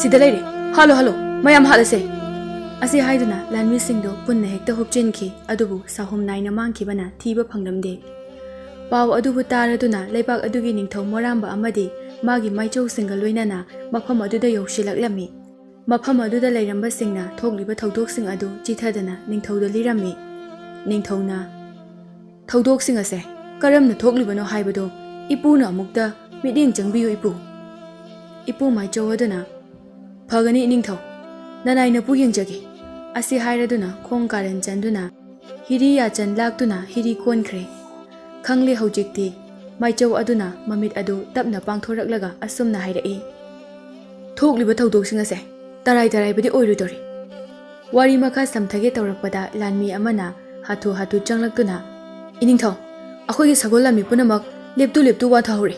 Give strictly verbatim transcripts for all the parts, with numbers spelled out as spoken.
ꯁꯤꯗ ꯂꯩꯔꯦ꯫ ꯍꯥꯠꯂꯣ, ꯍꯥꯠꯂꯣ, ꯃꯌꯥꯝ ꯍꯥꯠꯂꯁꯦ!" ꯑꯁꯤ ꯍꯥꯏꯗꯨꯅ ꯂꯥꯟꯃꯤꯁꯤꯡꯗꯣ ꯄꯨꯟꯅ ꯍꯦꯛꯇ ꯍꯨꯞꯆꯤꯟꯈꯤ꯫ ꯑꯗꯨꯕꯨ ꯁꯥꯍꯨꯝ ꯅꯥꯏꯅ ꯃꯥꯡꯈꯤꯕꯅ ꯊꯤꯕ ꯐꯪꯂꯝꯗꯦ꯫ ꯄꯥꯎ ꯑꯗꯨꯕꯨ ꯇꯥꯔꯗꯨꯅ ꯂꯩꯕꯥꯛ ꯑꯗꯨꯒꯤ ꯅꯤꯡꯊꯧ ꯃꯣꯔꯥꯝꯕ ꯑꯃꯗꯤ ꯃꯥꯒꯤ ꯃꯥꯏꯆꯧꯁꯤꯡꯒ ꯂꯣꯏꯅꯅ ꯃꯐꯝ ꯑꯗꯨꯗ ꯌꯧꯁꯤꯜꯂꯛꯂꯝꯃꯤ꯫ ꯃꯐꯝ ꯑꯗꯨꯗ ꯂꯩꯔꯝꯕꯁꯤꯡꯅ ꯊꯣꯛꯂꯤꯕ ꯊꯧꯗꯣꯛꯁꯤꯡ ꯑꯗꯨ ꯆꯤꯊꯗꯅ ꯅꯤꯡꯊꯧꯗ ꯂꯤꯔꯝꯃꯤ꯫ ꯅꯤꯡꯊꯧꯅ, "ꯊꯧꯗꯣꯛꯁꯤꯡ ꯑꯁꯦ ꯀꯔꯝꯅ ꯊꯣꯛꯂꯤꯕꯅꯣ ꯍꯥꯏꯕꯗꯨ ꯏꯄꯨꯅ ꯑꯃꯨꯛꯇ ꯃꯤꯠꯌꯦꯡ ꯆꯪꯕꯤꯌꯨ, ꯏꯄꯨ꯫" ꯏꯄꯨ ꯃꯥꯏꯆꯧ ꯑꯗꯨꯅ, "ꯐꯒꯅꯤ ꯏꯅꯤꯡꯊꯧ, ꯅꯅꯥꯏ ꯅꯄꯨ ꯌꯦꯡꯖꯒꯦ" ꯑꯁꯤ ꯍꯥꯏꯔꯗꯨꯅ ꯈꯣꯡ ꯀꯥꯔꯟ ꯆꯟꯗꯨꯅ ꯍꯤꯔꯤ ꯌꯥꯆꯟ ꯂꯥꯛꯇꯨꯅ ꯍꯤꯔꯤ ꯀꯣꯟꯈ꯭ꯔꯦ꯫ ꯈꯪꯂꯦ ꯍꯧꯖꯤꯛꯇꯤ꯫ ꯃꯥꯏꯆꯧ ꯑꯗꯨꯅ ꯃꯃꯤꯠ ꯑꯗꯨ ꯇꯞꯅ ꯄꯥꯡꯊꯣꯔꯛꯂꯒ ꯑꯁꯨꯝꯅ ꯍꯥꯏꯔꯛꯏ, "ꯊꯣꯛꯂꯤꯕ ꯊꯧꯗꯣꯛꯁꯤꯡ ꯑꯁꯦ ꯇꯔꯥꯏ ꯇꯔꯥꯏꯕꯗꯤ ꯑꯣꯏꯔꯣꯏꯗꯧꯔꯤ꯫" ꯋꯥꯔꯤ ꯃꯈꯥ ꯁꯝꯊꯒꯦ ꯇꯧꯔꯛꯄꯗ ꯂꯥꯟꯃꯤ ꯑꯃꯅ ꯍꯥꯊꯨ ꯍꯥꯊꯨ ꯆꯪꯂꯛꯇꯨꯅ, "ꯏꯅꯤꯡꯊꯧ, ꯑꯩꯈꯣꯏꯒꯤ ꯁꯒꯣꯜ ꯂꯥꯟꯃꯤ ꯄꯨꯝꯅꯃꯛ ꯂꯦꯞꯇꯨ ꯂꯦꯞꯇꯨ ꯋꯥꯊꯍꯧꯔꯦ"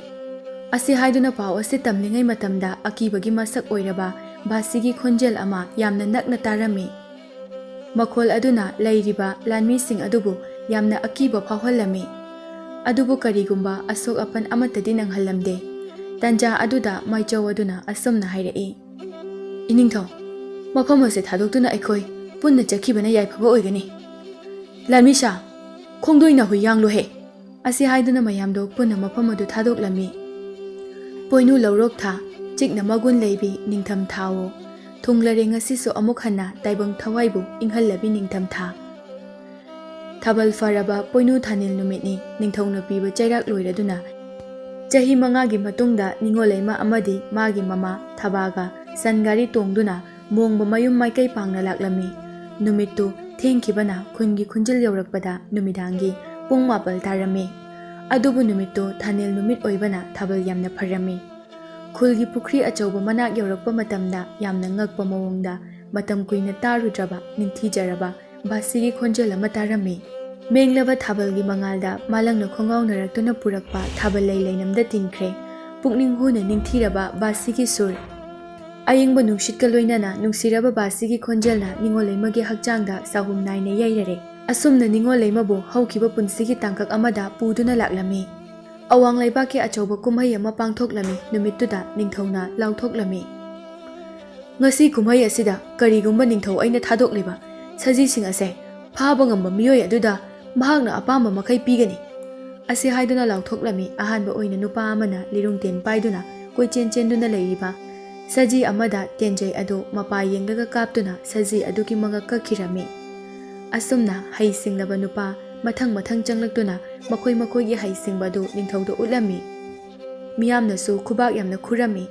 ꯑꯁꯤ ꯍꯥꯏꯗꯨꯅ ꯄꯥꯎ ꯑꯁꯤ ꯇꯝꯂꯤꯉꯩ ꯃꯇꯝꯗ ꯑꯀꯤꯕꯒꯤ ꯃꯁꯛ ꯑꯣꯏꯔꯕ ꯕꯥꯁꯤꯒꯤ ꯈꯣꯟꯖꯦꯜ ꯑꯃ ꯌꯥꯝꯅ ꯅꯛꯅ ꯇꯥꯔꯝꯃꯤ꯫ ꯃꯈꯣꯜ ꯑꯗꯨꯅ ꯂꯩꯔꯤꯕ ꯂꯥꯟꯃꯤꯁꯤꯡ ꯑꯗꯨꯕꯨ ꯌꯥꯝꯅ ꯑꯀꯤꯕ ꯐꯥꯎꯍꯜꯂꯝꯃꯤ꯫ ꯑꯗꯨꯕꯨ ꯀꯔꯤꯒꯨꯝꯕ ꯑꯁꯣꯛ ꯑꯄꯟ ꯑꯃꯠꯇꯗꯤ ꯅꯪꯍꯜꯂꯝꯗꯦ꯫ ꯇꯟꯖꯥ ꯑꯗꯨꯗ ꯃꯥꯏꯆꯧ ꯑꯗꯨꯅ ꯑꯁꯨꯝꯅ ꯍꯥꯏꯔꯛꯏ, "ꯏꯅꯤꯡꯊꯧ, ꯃꯐꯝ ꯑꯁꯤ ꯊꯥꯗꯣꯛꯇꯨꯅ ꯑꯩꯈꯣꯏ ꯄꯨꯟꯅ ꯆꯠꯈꯤꯕꯅ ꯌꯥꯏꯐꯕ ꯑꯣꯏꯒꯅꯤ꯫ ꯂꯥꯟꯃꯤꯁꯥ, ꯈꯣꯡꯗꯣꯏ ꯅꯥꯍꯨꯏ ꯌꯥꯡꯂꯨꯍꯦ!" ꯑꯁꯤ ꯍꯥꯏꯗꯨꯅ ꯃꯌꯥꯝꯗꯣ ꯄꯨꯟꯅ ꯃꯐꯝ ꯑꯗꯨ ꯊꯥꯗꯣꯛꯂꯝꯃꯤ꯫ ꯄꯣꯏꯅꯨ ꯂꯧꯔꯣꯛ ꯊꯥ, ꯆꯤꯛꯅ ꯃꯒꯨꯟ ꯂꯩꯕꯤ ꯅꯤꯡꯊꯝ ꯊꯥꯋꯣ꯫ ꯊꯨꯡꯂꯔꯦ ꯉꯁꯤꯁꯨ ꯑꯃꯨꯛ ꯍꯟꯅ ꯇꯥꯏꯕꯪ ꯊꯋꯥꯏꯕꯨ ꯏꯪꯍꯜꯂꯕꯤ ꯅꯤꯡꯊꯝ ꯊꯥ꯫ ꯊꯥꯕꯜ ꯐꯔꯕ ꯄꯣꯏꯅꯨ ꯊꯥꯅꯤꯜ ꯅꯨꯃꯤꯠꯅꯤ꯫ ꯅꯤꯡꯊꯧꯅ ꯄꯤꯕ ꯆꯩꯔꯥꯛ ꯂꯣꯏꯔꯗꯨꯅ ꯆꯍꯤ ꯃꯉꯥꯒꯤ ꯃꯇꯨꯡꯗ ꯅꯤꯉꯣꯜ ꯂꯩꯃ ꯑꯃꯗꯤ ꯃꯥꯒꯤ ꯃꯃꯥ ꯊꯕꯥꯒ ꯁꯟ ꯒꯥꯔꯤ ꯇꯣꯡꯗꯨꯅ ꯃꯣꯡꯕ ꯃꯌꯨꯝ ꯃꯥꯏꯀꯩ ꯄꯥꯡꯅ ꯂꯥꯛꯂꯝꯃꯤ꯫ ꯅꯨꯃꯤꯠꯇꯨ ꯊꯦꯡꯈꯤꯕꯅ ꯈꯨꯟꯒꯤ ꯈꯨꯟꯖꯤꯜ ꯌꯧꯔꯛꯄꯗ ꯅꯨꯃꯤꯗꯥꯡꯒꯤ ꯄꯨꯡ ꯃꯥꯄꯜ ꯇꯥꯔꯝꯃꯤ꯫ ꯑꯗꯨꯕꯨ ꯅꯨꯃꯤꯠꯇꯨ ꯊꯥꯅꯤꯜ ꯅꯨꯃꯤꯠ ꯑꯣꯏꯕꯅ ꯊꯥꯕꯜ ꯌꯥꯝꯅ ꯐꯔꯝꯃꯤ꯫ ꯈꯨꯜꯒꯤ ꯄꯨꯈ꯭ꯔꯤ ꯑꯆꯧꯕ ꯃꯅꯥꯛ ꯌꯧꯔꯛꯄ ꯃꯇꯝꯗ ꯌꯥꯝꯅ ꯉꯛꯄ ꯃꯑꯣꯡꯗ ꯃꯇꯝ ꯀꯨꯏꯅ ꯇꯥꯔꯨꯗ꯭ꯔꯕ ꯅꯤꯡꯊꯤꯖꯔꯕ ꯕꯥꯁꯤꯒꯤ ꯈꯣꯟꯖꯦꯜ ꯑꯃ ꯇꯥꯔꯝꯃꯤ꯫ ꯃꯦꯡꯂꯕ ꯊꯥꯕꯜꯒꯤ ꯃꯉꯥꯜꯗ ꯃꯥꯂꯪꯅ ꯈꯣꯡꯒꯥꯎꯅꯔꯛꯇꯨꯅ ꯄꯨꯔꯛꯄ ꯊꯥꯕꯜ ꯂꯩ ꯂꯩꯅꯝꯗ ꯇꯤꯟꯈ꯭ꯔꯦ꯫ ꯄꯨꯛꯅꯤꯡ ꯍꯨꯅ ꯅꯤꯡꯊꯤꯔꯕ ꯕꯥꯁꯤꯒꯤ ꯁꯨꯔ꯫ ꯑꯌꯤꯡꯕ ꯅꯨꯡꯁꯤꯠꯀ ꯂꯣꯏꯅꯅ ꯅꯨꯡꯁꯤꯔꯕ ꯕꯥꯁꯤꯒꯤ ꯈꯣꯟꯖꯦꯜꯅ ꯅꯤꯉꯣꯜ ꯂꯩꯃꯒꯤ ꯍꯛꯆꯥꯡꯗ ꯁꯥꯍꯨꯝ ꯅꯥꯏꯅ ꯌꯩꯔꯔꯦ꯫ ꯑꯁꯨꯝꯅ ꯅꯤꯉꯣꯜ ꯂꯩꯃꯕꯨ ꯍꯧꯈꯤꯕ ꯄꯨꯟꯁꯤꯒꯤ ꯇꯥꯡꯀꯛ ꯑꯃꯗ ꯄꯨꯗꯨꯅ ꯂꯥꯛꯂꯝꯃꯤ꯫ ꯑꯋꯥꯡ ꯂꯩꯕꯥꯛꯀꯤ ꯑꯆꯧꯕ ꯀꯨꯝꯍꯩ ꯑꯃ ꯄꯥꯡꯊꯣꯛꯂꯝꯃꯤ꯫ ꯅꯨꯃꯤꯠꯇꯨꯗ ꯅꯤꯡꯊꯧꯅ ꯂꯥꯎꯊꯣꯛꯂꯝꯃꯤ, "ꯉꯁꯤ ꯀꯨꯝꯍꯩ ꯑꯁꯤꯗ ꯀꯔꯤꯒꯨꯝꯕ ꯅꯤꯡꯊꯧ ꯑꯩꯅ ꯊꯥꯗꯣꯛꯂꯤꯕ ꯁꯖꯤꯁꯤꯡ ꯑꯁꯦ ꯐꯥꯕ ꯉꯝꯕ ꯃꯤꯑꯣꯏ ꯑꯗꯨꯗ ꯃꯍꯥꯛꯅ ꯑꯄꯥꯝꯕ ꯃꯈꯩ ꯄꯤꯒꯅꯤ" ꯑꯁꯤ ꯍꯥꯏꯗꯨꯅ ꯂꯥꯎꯊꯣꯛꯂꯝꯃꯤ꯫ ꯑꯍꯥꯟꯕ ꯑꯣꯏꯅ ꯅꯨꯄꯥ ꯑꯃꯅ ꯂꯤꯔꯨꯡ ꯇꯦꯟ ꯄꯥꯏꯗꯨꯅ ꯀꯣꯏꯆꯦꯟ ꯆꯦꯟꯗꯨꯅ ꯂꯩꯔꯤꯕ ꯁꯖꯤ ꯑꯃꯗ ꯇꯦꯟꯖꯩ ꯑꯗꯨ ꯃꯄꯥ ꯌꯦꯡꯂꯒ ꯀꯥꯞꯇꯨꯅ ꯁꯖꯤ ꯑꯗꯨꯒꯤ ꯃꯉꯛ ꯀꯛꯈꯤꯔꯝꯃꯤ꯫ ꯑꯁꯨꯝꯅ ꯍꯩ ꯁꯤꯡꯂꯕ ꯅꯨꯄꯥ ꯃꯊꯪ ꯃꯊꯪ ꯆꯪꯂꯛꯇꯨꯅ ꯃꯈꯣꯏ ꯃꯈꯣꯏꯒꯤ ꯍꯩ ꯁꯤꯡꯕ ꯑꯗꯨ ꯅꯤꯡꯊꯧꯗ ꯎꯠꯂꯝꯃꯤ꯫ ꯃꯤꯌꯥꯝꯅꯁꯨ ꯈꯨꯕꯥꯛ ꯌꯥꯝꯅ ꯈꯨꯔꯝꯃꯤ꯫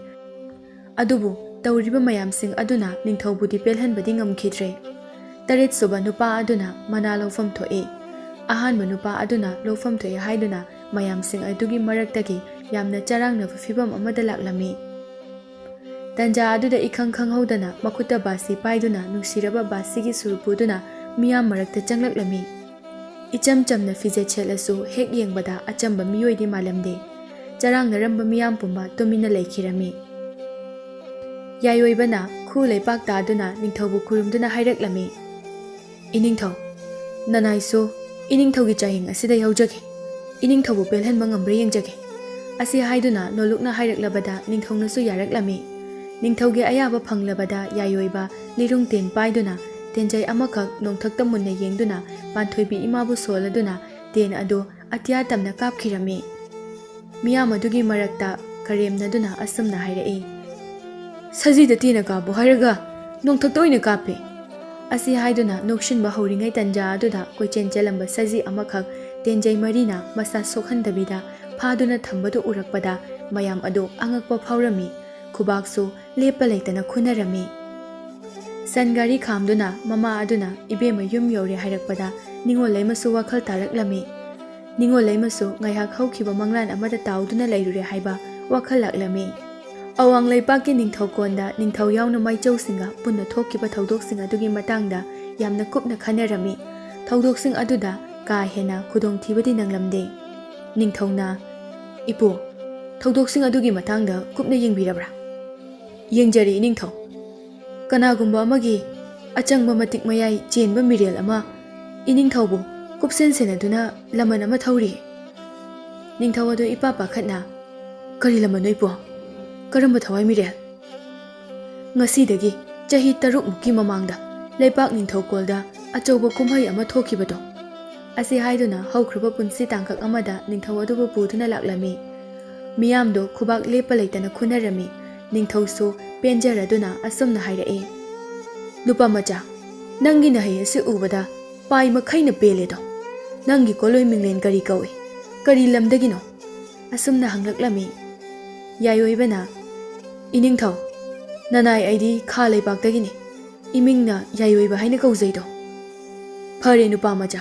ꯑꯗꯨꯕꯨ ꯇꯧꯔꯤꯕ ꯃꯌꯥꯝꯁꯤꯡ ꯑꯗꯨꯅ ꯅꯤꯡꯊꯧꯕꯨꯗꯤ ꯄꯦꯜꯍꯟꯕꯗꯤ ꯉꯝꯈꯤꯗ꯭ꯔꯦ꯫ ꯇꯔꯦꯠꯁꯨꯕ ꯅꯨꯄꯥ ꯑꯗꯨꯅ ꯃꯅꯥ ꯂꯧꯐꯝ ꯊꯣꯛꯏ꯫ ꯑꯍꯥꯟꯕ ꯅꯨꯄꯥ ꯑꯗꯨꯅ ꯂꯧꯐꯝ ꯊꯣꯛꯏ ꯍꯥꯏꯗꯨꯅ ꯃꯌꯥꯝꯁꯤꯡ ꯑꯗꯨꯒꯤ ꯃꯔꯛꯇꯒꯤ ꯌꯥꯝꯅ ꯆꯔꯥꯡꯅꯕ ꯐꯤꯚꯝ ꯑꯃꯗ ꯂꯥꯛꯂꯝꯃꯤ꯫ ꯇꯟꯖꯥ ꯑꯗꯨꯗ ꯏꯈꯪ ꯈꯪꯍꯧꯗꯅ ꯃꯈꯨꯠꯇ ꯕꯥꯁꯤ ꯄꯥꯏꯗꯨꯅ ꯅꯨꯡꯁꯤꯔꯕ ꯕꯥꯁꯤꯒꯤ ꯁꯨꯔ ꯄꯨꯗꯨꯅ ꯃꯤꯌꯥꯝ ꯃꯔꯛꯇ ꯆꯪꯂꯛꯂꯝꯃꯤ꯫ ꯏꯆꯝ ꯆꯝꯅ ꯐꯤꯖꯦꯠ ꯁꯦꯠꯂꯁꯨ ꯍꯦꯛ ꯌꯦꯡꯕꯗ ꯑꯆꯝꯕ ꯃꯤꯑꯣꯏꯗꯤ ꯃꯥꯜꯂꯝꯗꯦ꯫ ꯆꯔꯥꯡꯅꯔꯝꯕ ꯃꯤꯌꯥꯝ ꯄꯨꯝꯕ ꯇꯨꯃꯤꯟꯅ ꯂꯩꯈꯤꯔꯝꯃꯤ꯫ ꯌꯥꯏꯑꯣꯏꯕꯅ ꯈꯨ ꯂꯩꯄꯥꯛ ꯇꯥꯗꯨꯅ ꯅꯤꯡꯊꯧꯕꯨ ꯈꯨꯔꯨꯝꯗꯨꯅ ꯍꯥꯏꯔꯛꯂꯝꯃꯤ, "ꯏꯅꯤꯡꯊꯧ, ꯅꯅꯥꯏꯁꯨ ꯏꯅꯤꯡꯊꯧꯒꯤ ꯆꯥꯌꯦꯡ ꯑꯁꯤꯗ ꯌꯥꯎꯖꯒꯦ꯫ ꯏꯅꯤꯡꯊꯧꯕꯨ ꯄꯦꯜꯍꯟꯕ ꯉꯝꯕ꯭ꯔꯥ ꯌꯦꯡꯖꯒꯦ" ꯑꯁꯤ ꯍꯥꯏꯗꯨꯅ ꯅꯣꯂꯨꯛꯅ ꯍꯥꯏꯔꯛꯂꯕꯗ ꯅꯤꯡꯊꯧꯅꯁꯨ ꯌꯥꯔꯛꯂꯝꯃꯤ꯫ ꯅꯤꯡꯊꯧꯒꯤ ꯑꯌꯥꯕ ꯐꯪꯂꯕꯗ ꯌꯥꯏꯑꯣꯏꯕ ꯂꯤꯔꯨꯡ ꯇꯦꯟ ꯄꯥꯏꯗꯨꯅ ꯇꯦꯟꯖꯩ ꯑꯃꯈꯛ ꯅꯣꯡꯊꯛꯇ ꯃꯨꯟꯅ ꯌꯦꯡꯗꯨꯅ ꯄꯥꯟꯊꯣꯏꯕꯤ ꯏꯃꯥꯕꯨ ꯁꯣꯜꯂꯗꯨꯅ ꯇꯦꯟ ꯑꯗꯨ ꯑꯇꯤꯌꯥ ꯇꯝꯅ ꯀꯥꯞꯈꯤꯔꯝꯃꯤ꯫ ꯃꯤꯌꯥꯝ ꯑꯗꯨꯒꯤ ꯃꯔꯛꯇ ꯀꯔꯦꯝꯅꯗꯨꯅ ꯑꯁꯨꯝꯅ ꯍꯥꯏꯔꯛꯏ, "ꯁꯖꯤꯗ ꯇꯦꯟꯅ ꯀꯥꯞꯄꯣ ꯍꯥꯏꯔꯒ ꯅꯣꯡꯊꯛꯇ ꯑꯣꯏꯅ ꯀꯥꯞꯄꯦ" ꯑꯁꯤ ꯍꯥꯏꯗꯨꯅ ꯅꯣꯛꯁꯤꯟꯕ ꯍꯧꯔꯤꯉꯩ ꯇꯟꯖꯥ ꯑꯗꯨꯗ ꯀꯣꯏꯆꯦꯟ ꯆꯦꯜꯂꯝꯕ ꯁꯖꯤ ꯑꯃꯈꯛ ꯇꯦꯟꯖꯩ ꯃꯔꯤꯅ ꯃꯁꯥ ꯁꯣꯛꯍꯟꯗꯕꯤꯗ ꯐꯥꯗꯨꯅ ꯊꯝꯕꯗꯨ ꯎꯔꯛꯄꯗ ꯃꯌꯥꯝ ꯑꯗꯨ ꯑꯉꯛꯄ ꯐꯥꯎꯔꯝꯃꯤ꯫ ꯈꯨꯕꯥꯛꯁꯨ ꯂꯦꯞꯄ ꯂꯩꯇꯅ ꯈꯨꯅꯔꯝꯃꯤ꯫ ꯁꯟ ꯒꯥꯔꯤ ꯈꯥꯝꯗꯨꯅ ꯃꯃꯥ ꯑꯗꯨꯅ ꯏꯕꯦꯝꯃ ꯌꯨꯝ ꯌꯧꯔꯦ ꯍꯥꯏꯔꯛꯄꯗ ꯅꯤꯉꯣꯜ ꯂꯩꯃꯁꯨ ꯋꯥꯈꯜ ꯇꯥꯔꯛꯂꯝꯃꯤ꯫ ꯅꯤꯉꯣꯜ ꯂꯩꯃꯁꯨ ꯉꯥꯏꯍꯥꯛ ꯍꯧꯈꯤꯕ ꯃꯪꯂꯥꯟ ꯑꯃꯗ ꯇꯥꯎꯗꯨꯅ ꯂꯩꯔꯨꯔꯦ ꯍꯥꯏꯕ ꯋꯥꯈꯜ ꯂꯥꯛꯂꯝꯃꯤ꯫ ꯑꯋꯥꯡ ꯂꯩꯄꯥꯛꯀꯤ ꯅꯤꯡꯊꯧꯀꯣꯟꯗ ꯅꯤꯡꯊꯧ ꯌꯥꯎꯅ ꯃꯥꯏꯆꯧꯁꯤꯡꯒ ꯄꯨꯟꯅ ꯊꯣꯛꯈꯤꯕ ꯊꯧꯗꯣꯛꯁꯤꯡ ꯑꯗꯨꯒꯤ ꯃꯇꯥꯡꯗ ꯌꯥꯝꯅ ꯀꯨꯞꯅ ꯈꯟꯅꯔꯝꯃꯤ꯫ ꯊꯧꯗꯣꯛꯁꯤꯡ ꯑꯗꯨꯗ ꯀꯥ ꯍꯦꯟꯅ ꯈꯨꯗꯣꯡꯊꯤꯕꯗꯤ ꯅꯪꯂꯝꯗꯦ꯫ ꯅꯤꯡꯊꯧꯅ, "ꯏꯄꯨ, ꯊꯧꯗꯣꯛꯁꯤꯡ ꯑꯗꯨꯒꯤ ꯃꯇꯥꯡꯗ ꯀꯨꯞꯅ ꯌꯦꯡꯕꯤꯔꯕ꯭ꯔꯥ?" "ꯌꯦꯡꯖꯔꯦ, ꯏꯅꯤꯡꯊꯧ꯫ ꯀꯅꯥꯒꯨꯝꯕ ꯑꯃꯒꯤ ꯑꯆꯪꯕ ꯃꯇꯤꯛ ꯃꯌꯥꯏ ꯆꯦꯟꯕ ꯃꯤꯔꯦꯜ ꯑꯃ ꯏꯅꯤꯡꯊꯧꯕꯨ ꯀꯨꯞꯁꯦꯟ ꯁꯦꯟꯅꯗꯨꯅ ꯂꯃꯟ ꯑꯃ ꯊꯧꯔꯤ꯫" ꯅꯤꯡꯊꯧ ꯑꯗꯨ ꯏꯄꯥ ꯄꯥꯈꯠꯅ, "ꯀꯔꯤ ꯂꯃꯟꯅꯣ, ꯏꯄꯨ? ꯀꯔꯝꯕ ꯊꯋꯥꯏ ꯃꯤꯔꯦꯜ?" ꯉꯁꯤꯗꯒꯤ ꯆꯍꯤ ꯇꯔꯨꯛꯃꯨꯛꯀꯤ ꯃꯃꯥꯡꯗ ꯂꯩꯄꯥꯛ ꯅꯤꯡꯊꯧꯀꯣꯜꯗ ꯑꯆꯧꯕ ꯀꯨꯝꯍꯩ ꯑꯃ ꯊꯣꯛꯈꯤꯕꯗꯣ꯫ ꯑꯁꯤ ꯍꯥꯏꯗꯨꯅ ꯍꯧꯈ꯭ꯔꯕ ꯄꯨꯟꯁꯤ ꯇꯥꯡꯀꯛ ꯑꯃꯗ ꯅꯤꯡꯊꯧ ꯑꯗꯨꯕꯨ ꯄꯨꯗꯨꯅ ꯂꯥꯛꯂꯝꯃꯤ꯫ ꯃꯤꯌꯥꯝꯗꯣ ꯈꯨꯕꯥꯛ ꯂꯦꯞꯄ ꯂꯩꯇꯅ ꯈꯨꯅꯔꯝꯃꯤ꯫ ꯅꯤꯡꯊꯧꯁꯨ ꯄꯦꯟꯖꯔꯗꯨꯅ ꯑꯁꯨꯝꯅ ꯍꯥꯏꯔꯛꯏ, "ꯅꯨꯄꯥ ꯃꯆꯥ, ꯅꯪꯒꯤ ꯅꯍꯩ ꯑꯁꯤ ꯎꯕꯗ ꯄꯥꯏ ꯃꯈꯩꯅ ꯄꯦꯜꯂꯦꯗꯣ꯫ ꯅꯪꯒꯤ ꯀꯣꯂꯣꯏ ꯃꯤꯡꯂꯦꯟ ꯀꯔꯤ ꯀꯧꯏ? ꯀꯔꯤ ꯂꯝꯗꯒꯤꯅꯣ?" ꯑꯁꯨꯝꯅ ꯍꯪꯂꯛꯂꯝꯃꯤ꯫ ꯌꯥꯏꯑꯣꯏꯕꯅ, "ꯏꯅꯤꯡꯊꯧ, ꯅꯅꯥꯏ ꯑꯩꯗꯤ ꯈꯥ ꯂꯩꯕꯥꯛꯇꯒꯤꯅꯤ꯫ ꯏꯃꯤꯡꯅ ꯌꯥꯏꯑꯣꯏꯕ ꯍꯥꯏꯅ ꯀꯧꯖꯩꯗꯣ꯫ ꯐꯔꯦ ꯅꯨꯄꯥ ꯃꯆꯥ,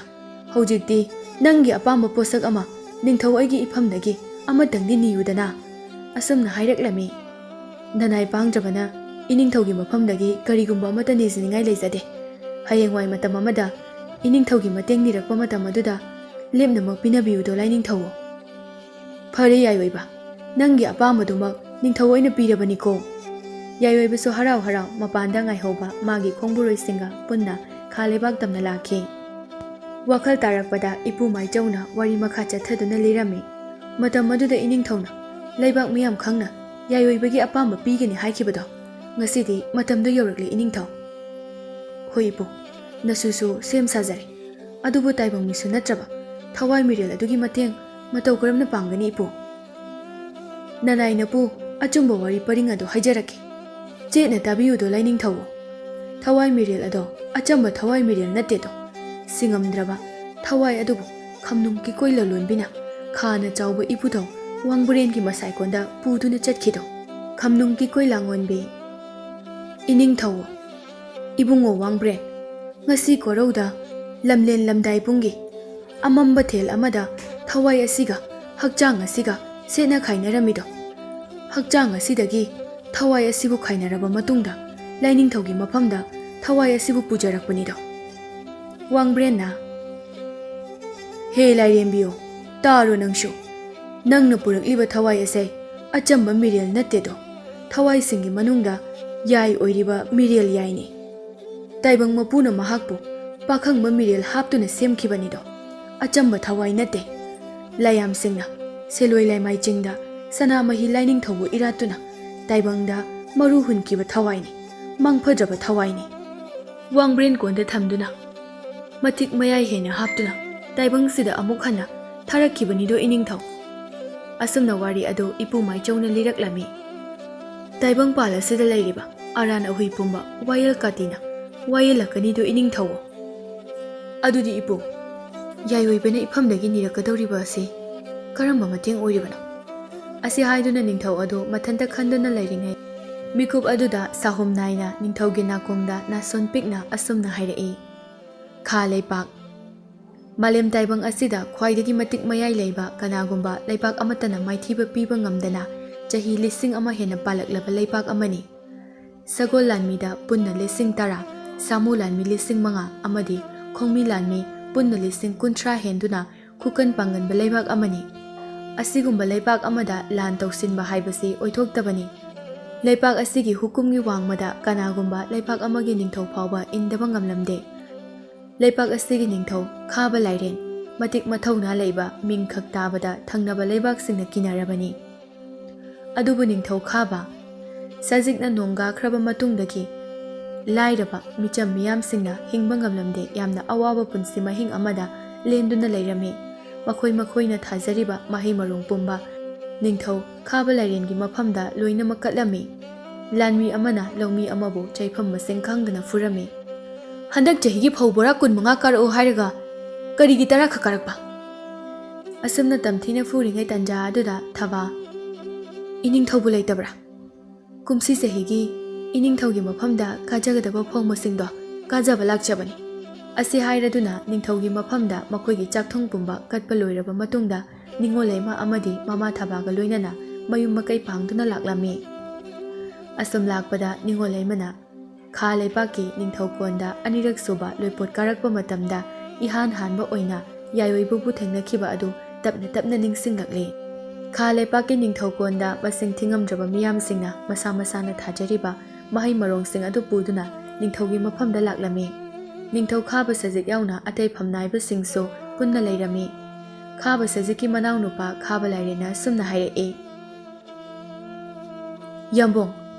ꯍꯧꯖꯤꯛꯇꯤ ꯅꯪꯒꯤ ꯑꯄꯥꯝꯕ ꯄꯣꯠꯁꯛ ꯑꯃ ꯅꯤꯡꯊꯧ ꯑꯩꯒꯤ ꯏꯐꯝꯗꯒꯤ ꯑꯃꯇꯪꯗꯤ ꯅꯤꯌꯨꯗꯅ?" ꯑꯁꯨꯝꯅ ꯍꯥꯏꯔꯛꯂꯝꯃꯤ꯫ "ꯅꯅꯥꯏ ꯄꯥꯡꯗ꯭ꯔꯕꯅ ꯏꯅꯤꯡꯊꯧꯒꯤ ꯃꯐꯝꯗꯒꯤ ꯀꯔꯤꯒꯨꯝꯕ ꯑꯃꯠꯇ ꯅꯤꯖꯅꯤꯡꯉꯥꯏ ꯂꯩꯖꯗꯦ꯫ ꯍꯌꯦꯡꯋꯥꯏ ꯃꯇꯝ ꯑꯃꯗ ꯏꯅꯤꯡꯊꯧꯒꯤ ꯃꯇꯦꯡ ꯅꯤꯔꯛꯄ ꯃꯇꯝ ꯑꯗꯨꯗ ꯂꯦꯝꯅꯃꯛ ꯄꯤꯅꯕꯤꯌꯨꯗꯣ ꯂꯥꯏꯅꯤꯡꯊꯧ꯫" "ꯐꯔꯦ ꯌꯥꯏꯑꯣꯏꯕ, ꯅꯪꯒꯤ ꯑꯄꯥꯝꯕꯗꯨꯃꯛ ꯅꯤꯡꯊꯧ ꯑꯣꯏꯅ ꯄꯤꯔꯕꯅꯤꯀꯣ꯫" ꯌꯥꯏꯑꯣꯏꯕꯁꯨ ꯍꯔꯥꯎ ꯍꯔꯥꯎ ꯃꯄꯥꯟꯗ ꯉꯥꯏꯍꯧꯕ ꯃꯥꯒꯤ ꯈꯣꯡꯕꯨꯔꯣꯏꯁꯤꯡꯒ ꯄꯨꯟꯅ ꯈꯥ ꯂꯩꯕꯥꯛ ꯇꯝꯅ ꯂꯥꯛꯈꯤ꯫ ꯋꯥꯈꯜ ꯇꯥꯔꯛꯄꯗ ꯏꯄꯨ ꯃꯥꯏꯆꯧꯅ ꯋꯥꯔꯤ ꯃꯈꯥ ꯆꯠꯊꯗꯨꯅ ꯂꯤꯔꯝꯃꯤ꯫ ꯃꯇꯝ ꯑꯗꯨꯗ ꯏꯅꯤꯡꯊꯧꯅ ꯂꯩꯕꯥꯛ ꯃꯤꯌꯥꯝ ꯈꯪꯅ ꯌꯥꯏꯑꯣꯏꯕꯒꯤ ꯑꯄꯥꯝꯕ ꯄꯤꯒꯅꯤ ꯍꯥꯏꯈꯤꯕꯗꯣ ꯉꯁꯤꯗꯤ ꯃꯇꯝꯗꯣ ꯌꯧꯔꯛꯂꯦ ꯏꯅꯤꯡꯊꯧ꯫ ꯍꯣꯏ ꯏꯄꯨ, ꯅꯁꯨꯁꯨ ꯁꯦꯝ ꯁꯥꯖꯔꯦ꯫ ꯑꯗꯨꯕꯨ ꯇꯥꯏꯕꯪ ꯃꯤꯁꯨ ꯅꯠꯇ꯭ꯔꯕ ꯊꯋꯥꯏ ꯃꯤꯔꯦꯜ ꯑꯗꯨꯒꯤ ꯃꯇꯦꯡ ꯃꯇꯧ ꯀꯔꯝꯅ ꯄꯥꯡꯒꯅꯤ ꯏꯄꯨ? ꯅꯅꯥꯏ ꯅꯄꯨ ꯑꯆꯨꯝꯕ ꯋꯥꯔꯤ ꯄꯔꯤꯡ ꯑꯗꯨ ꯍꯥꯏꯖꯔꯛꯀꯦ꯫ ꯆꯦꯠꯅ ꯇꯥꯕꯤꯌꯨꯗꯣ ꯂꯥꯏꯅꯤꯡꯊꯧ꯫ ꯊꯋꯥꯏ ꯃꯤꯔꯦꯜ ꯑꯗꯣ ꯑꯆꯝꯕ ꯊꯋꯥꯏ ꯃꯤꯔꯦꯜ ꯅꯠꯇꯦꯗꯣ꯫ ꯁꯤꯡꯉꯝꯗ꯭ꯔꯕ ꯊꯋꯥꯏ ꯑꯗꯨꯕꯨ ꯈꯝꯅꯨꯡ ꯀꯤꯀꯣꯏ ꯂꯂꯣꯟꯕꯤꯅ ꯈꯥꯅ ꯆꯥꯎꯕ ꯏꯄꯨꯊꯧ ꯋꯥꯡꯕ꯭ꯔꯦꯟꯒꯤ ꯃꯁꯥꯏꯀꯣꯟꯗ ꯄꯨꯗꯨꯅ ꯆꯠꯈꯤꯗꯣ꯫ ꯈꯝꯅꯨꯡ ꯀꯤꯀꯣꯏ ꯂꯥꯡꯑꯣꯟꯕꯤ꯫ ꯏꯅꯤꯡꯊꯧ, ꯏꯕꯨꯡꯉꯣ ꯋꯥꯡꯕ꯭ꯔꯦꯟ, ꯉꯁꯤ ꯀꯣꯔꯧꯗ ꯂꯝꯂꯦꯟ ꯂꯝꯗꯥꯏ ꯄꯨꯡꯒꯤ ꯑꯃꯝꯕ ꯊꯦꯜ ꯑꯃꯗ ꯊꯋꯥꯏ ꯑꯁꯤꯒ ꯍꯛꯆꯥꯡ ꯑꯁꯤꯒ ꯁꯦꯠꯅ ꯈꯥꯏꯅꯔꯝꯃꯤꯗꯣ꯫ ꯍꯛꯆꯥꯡ ꯑꯁꯤꯗꯒꯤ ꯊꯋꯥꯏ ꯑꯁꯤꯕꯨ ꯈꯥꯏꯅꯔꯕ ꯃꯇꯨꯡꯗ ꯂꯥꯏꯅꯤꯡꯊꯧꯒꯤ ꯃꯐꯝꯗ ꯊꯋꯥꯏ ꯑꯁꯤꯕꯨ ꯄꯨꯖꯔꯛꯄꯅꯤꯗꯣ꯫" ꯋꯥꯡꯕ꯭ꯔꯦꯟꯅ, "ꯍꯦ ꯂꯥꯏꯔꯦꯝꯕꯤꯌꯣ, ꯇꯥꯔꯣ ꯅꯪꯁꯨ꯫ ꯅꯪꯅ ꯄꯨꯔꯛꯂꯤꯕ ꯊꯋꯥꯏ ꯑꯁꯦ ꯑꯆꯝꯕ ꯃꯤꯔꯦꯜ ꯅꯠꯇꯦꯗꯣ꯫ ꯊꯋꯥꯏꯁꯤꯡꯒꯤ ꯃꯅꯨꯡꯗ ꯌꯥꯏ ꯑꯣꯏꯔꯤꯕ ꯃꯤꯔꯦꯜ ꯌꯥꯏꯅꯤ꯫ ꯇꯥꯏꯕꯪ ꯃꯄꯨꯅ ꯃꯍꯥꯛꯄꯨ ꯄꯥꯈꯪꯕ ꯃꯤꯔꯦꯜ ꯍꯥꯞꯇꯨꯅ ꯁꯦꯝꯈꯤꯕꯅꯤꯗꯣ꯫ ꯑꯆꯝꯕ ꯊꯋꯥꯏ ꯅꯠꯇꯦ꯫ ꯂꯥꯏꯌꯥꯝꯁꯤꯡꯅ ꯁꯦꯂꯣꯏ ꯂꯥꯏꯃꯥꯏ ꯆꯤꯡꯗ ꯁꯅꯥꯃꯍꯤ ꯂꯥꯏꯅꯤꯡꯊꯧꯕꯨ ꯏꯔꯥꯠꯇꯨꯅ ꯇꯥꯏꯕꯪꯗ ꯃꯔꯨ ꯍꯨꯟꯈꯤꯕ ꯊꯋꯥꯏꯅꯤ, ꯃꯪ ꯐꯗ꯭ꯔꯕ ꯊꯋꯥꯏꯅꯤ꯫ ꯋꯥꯡꯕ꯭ꯔꯦꯟ ꯀꯣꯟꯗ ꯊꯝꯗꯨꯅ, ꯃꯇꯤꯛ ꯃꯌꯥꯏ ꯍꯦꯟꯅ ꯍꯥꯞꯇꯨꯅ, ꯇꯥꯏꯕꯪꯁꯤꯗ ꯑꯃꯨꯛ ꯍꯟꯅ ꯊꯥꯔꯛꯈꯤꯕꯅꯤꯗꯣ ꯏꯅꯤꯡꯊꯧ꯫ ꯑꯁꯨꯝꯅ ꯋꯥꯔꯤ ꯑꯗꯨ ꯏꯄꯨ ꯃꯥꯏꯆꯧꯅ ꯂꯤꯔꯛꯂꯝꯃꯤ꯫ ꯇꯥꯏꯕꯪ ꯄꯥꯜ ꯑꯁꯤꯗ ꯂꯩꯔꯤꯕ ꯑꯔꯥꯟ ꯑꯍꯨꯏ ꯄꯨꯝꯕ ꯋꯥꯌꯦꯜ ꯀꯥꯇꯤꯅ ꯋꯥꯌꯦꯜꯂꯛꯀꯅꯤꯗꯣ ꯏꯅꯤꯡꯊꯧ꯫ ꯑꯗꯨꯗꯤ ꯏꯄꯨ, ꯌꯥꯏꯑꯣꯏꯕꯅ ꯏꯐꯝꯗꯒꯤ ꯅꯤꯔꯛꯀꯗꯧꯔꯤꯕ ꯑꯁꯤ ꯀꯔꯝꯕ ꯃꯇꯦꯡ ꯑꯣꯏꯔꯤꯕꯅꯣ? ꯑꯁꯤ ꯍꯥꯏꯗꯨꯅ ꯅꯤꯡꯊꯧ ꯑꯗꯨ ꯃꯊꯟꯇ ꯈꯟꯗꯨꯅ ꯂꯩꯔꯤꯉꯩ, ꯃꯤꯀꯨꯞ ꯑꯗꯨꯗ ꯁꯥꯍꯨꯝ ꯅꯥꯏꯅ ꯅꯤꯡꯊꯧꯒꯤ ꯅꯥꯀꯣꯡꯗ ꯅꯥꯁꯣꯟ ꯄꯤꯛꯅ ꯑꯁꯨꯝꯅ ꯍꯥꯏꯔꯛꯏ, ꯈꯥ ꯂꯩꯄꯥꯛ, ꯃꯥꯂꯦꯝ ꯇꯥꯏꯕꯪ ꯑꯁꯤꯗ ꯈ꯭ꯋꯥꯏꯗꯒꯤ ꯃꯇꯤꯛ ꯃꯌꯥꯏ ꯂꯩꯕ ꯀꯅꯥꯒꯨꯝꯕ ꯂꯩꯄꯥꯛ ꯑꯃꯠꯇꯅ ꯃꯥꯏꯊꯤꯕ ꯄꯤꯕ ꯉꯝꯗꯅ ꯆꯍꯤ ꯂꯤꯁꯤꯡ ꯑꯃ ꯍꯦꯟꯅ ꯄꯥꯜꯂꯛꯂꯕ ꯂꯩꯄꯥꯛ ꯑꯃꯅꯤ꯫ ꯁꯒꯣꯜ ꯂꯥꯟꯃꯤꯗ ꯄꯨꯟꯅ ꯂꯤꯁꯤꯡ ꯇꯔꯥ, ꯁꯥꯃꯨ ꯂꯥꯟꯃꯤ ꯂꯤꯁꯤꯡ ꯃꯉꯥ ꯑꯃꯗꯤ ꯈꯣꯡꯃꯤ ꯂꯥꯟꯃꯤ ꯄꯨꯟꯅ ꯂꯤꯁꯤꯡ ꯀꯨꯟꯊ꯭ꯔꯥ ꯍꯦꯟꯗꯨꯅ ꯈꯨꯀꯟ ꯄꯥꯡꯒꯟꯕ ꯂꯩꯕꯥꯛ ꯑꯃꯅꯤ꯫ ꯑꯁꯤꯒꯨꯝꯕ ꯂꯩꯕꯥꯛ ꯑꯃꯗ ꯂꯥꯟ ꯇꯧꯁꯤꯟꯕ ꯍꯥꯏꯕꯁꯤ ꯑꯣꯏꯊꯣꯛꯇꯕꯅꯤ꯫ ꯂꯩꯄꯥꯛ ꯑꯁꯤꯒꯤ ꯍꯨꯀꯨꯝꯒꯤ ꯋꯥꯡꯃꯗ ꯀꯅꯥꯒꯨꯝꯕ ꯂꯩꯄꯥꯛ ꯑꯃꯒꯤ ꯅꯤꯡꯊꯧ ꯐꯥꯎꯕ ꯏꯟꯗꯕ ꯉꯝꯂꯝꯗꯦ꯫ ꯂꯩꯄꯥꯛ ꯑꯁꯤꯒꯤ ꯅꯤꯡꯊꯧ ꯈꯥꯕ ꯂꯥꯏꯔꯦꯟ, ꯃꯇꯤꯛ ꯃꯊꯧꯅꯥ ꯂꯩꯕ, ꯃꯤꯡ ꯈꯛ ꯇꯥꯕꯗ ꯊꯪꯅꯕ ꯂꯩꯕꯥꯛꯁꯤꯡꯅ ꯀꯤꯅꯔꯕꯅꯤ꯫ ꯑꯗꯨꯕꯨ ꯅꯤꯡꯊꯧ ꯈꯥꯕ ꯁꯖꯤꯛꯅ ꯅꯣꯡꯒꯥꯈ꯭ꯔꯕ ꯃꯇꯨꯡꯗꯒꯤ ꯂꯥꯏꯔꯕ ꯃꯤꯆꯝ ꯃꯤꯌꯥꯝꯁꯤꯡꯅ ꯍꯤꯡꯕ ꯉꯝꯂꯝꯗꯦ, ꯌꯥꯝꯅ ꯑꯋꯥꯕ ꯄꯨꯟꯁꯤ ꯃꯍꯤꯡ ꯑꯃꯗ ꯂꯦꯟꯗꯨꯅ ꯂꯩꯔꯝꯃꯤ꯫ ꯃꯈꯣꯏ ꯃꯈꯣꯏꯅ ꯊꯥꯖꯔꯤꯕ ꯃꯍꯩ ꯃꯔꯣꯡ ꯄꯨꯝꯕ ꯅꯤꯡꯊꯧ ꯈꯥꯕ ꯂꯥꯏꯔꯦꯟꯒꯤ ꯃꯐꯝꯗ ꯂꯣꯏꯅꯃꯛ ꯀꯠꯂꯝꯃꯤ꯫ ꯂꯥꯟꯃꯤ ꯑꯃꯅ ꯂꯧꯃꯤ ꯑꯃꯕꯨ ꯆꯩꯐꯝ ꯃꯁꯤꯡ ꯈꯪꯗꯅ ꯐꯨꯔꯝꯃꯤ꯫ "ꯍꯟꯗꯛ ꯆꯍꯤꯒꯤ ꯐꯧ ꯕꯣꯔꯥ ꯀꯨꯟꯃꯉꯥ ꯀꯥꯔꯛꯎ ꯍꯥꯏꯔꯒ ꯀꯔꯤꯒꯤ ꯇꯔꯥ ꯈꯛ ꯀꯥꯔꯛꯄ?" ꯑꯁꯨꯝꯅ ꯇꯝꯊꯤꯅ ꯐꯨꯔꯤꯉꯩ ꯇꯟꯖꯥ ꯑꯗꯨꯗ ꯊꯕꯥ, "ꯏꯅꯤꯡꯊꯧꯕꯨ ꯂꯩꯇꯕ꯭ꯔꯥ? ꯀꯨꯝꯁꯤ ꯆꯍꯤꯒꯤ ꯏꯅꯤꯡꯊꯧꯒꯤ ꯃꯐꯝꯗ ꯀꯥꯖꯒꯗꯕ ꯐꯧ ꯃꯁꯤꯡꯗꯣ ꯀꯥꯖꯕ ꯂꯥꯛꯆꯕꯅꯤ꯫ ꯑꯁꯤ ꯍꯥꯏꯔꯗꯨꯅ ꯅꯤꯡꯊꯧꯒꯤ ꯃꯐꯝꯗ ꯃꯈꯣꯏꯒꯤ ꯆꯥꯛꯊꯣꯡ ꯄꯨꯝꯕ ꯀꯠꯄ ꯂꯣꯏꯔꯕ ꯃꯇꯨꯡꯗ ꯅꯤꯉꯣꯜ ꯂꯩꯃ ꯑꯃꯗꯤ ꯃꯃꯥ ꯊꯕꯥꯒ ꯂꯣꯏꯅꯅ ꯃꯌꯨꯝ ꯃꯀꯩ ꯄꯥꯡꯗꯨꯅ ꯂꯥꯛꯂꯝꯃꯤ꯫ ꯑꯁꯨꯝ ꯂꯥꯛꯄꯗ ꯅꯤꯉꯣꯜ ꯂꯩꯃꯅ ꯈꯥ ꯂꯩꯄꯥꯛꯀꯤ ꯅꯤꯡꯊꯧꯀꯣꯟꯗ ꯑꯅꯤꯔꯛ ꯁꯨꯕ ꯂꯣꯏꯄꯣꯠ ꯀꯥꯔꯛꯄ ꯃꯇꯝꯗ ꯏꯍꯥꯟ ꯍꯥꯟꯕ ꯑꯣꯏꯅ ꯌꯥꯏꯑꯣꯏꯕꯕꯨ ꯊꯦꯡꯅꯈꯤꯕ ꯑꯗꯨ ꯇꯞꯅ ꯇꯞꯅ ꯅꯤꯡꯁꯤꯡꯂꯛꯂꯤ꯫ ꯈꯥ ꯂꯩꯄꯥꯛꯀꯤ ꯅꯤꯡꯊꯧꯀꯣꯟꯗ ꯃꯁꯤꯡ ꯊꯤꯉꯝꯗ꯭ꯔꯕ ꯃꯤꯌꯥꯝꯁꯤꯡꯅ ꯃꯁꯥ ꯃꯁꯥꯅ ꯊꯥꯖꯔꯤꯕ ꯃꯍꯩ ꯃꯔꯣꯡꯁꯤꯡ ꯑꯗꯨ ꯄꯨꯗꯨꯅ ꯅꯤꯡꯊꯧꯒꯤ ꯃꯐꯝꯗ ꯂꯥꯛꯂꯝꯃꯤ꯫ ꯅꯤꯡꯊꯧ ꯈꯥꯕ ꯁꯖꯤꯛ ꯌꯥꯎꯅ ꯑꯇꯩ ꯐꯝꯅꯥꯏꯕꯁꯤꯡꯁꯨ ꯄꯨꯟꯅ ꯂꯩꯔꯝꯃꯤ꯫ ꯈꯥꯕ ꯁꯖꯤꯛꯀꯤ ꯃꯅꯥꯎꯅꯨꯄꯥ ꯈꯥꯕ ꯂꯥꯏꯔꯦꯟꯅ ꯑꯁꯨꯝꯅ ꯍꯥꯏꯔꯛꯏ, "ꯌꯥꯝꯕꯨꯡ,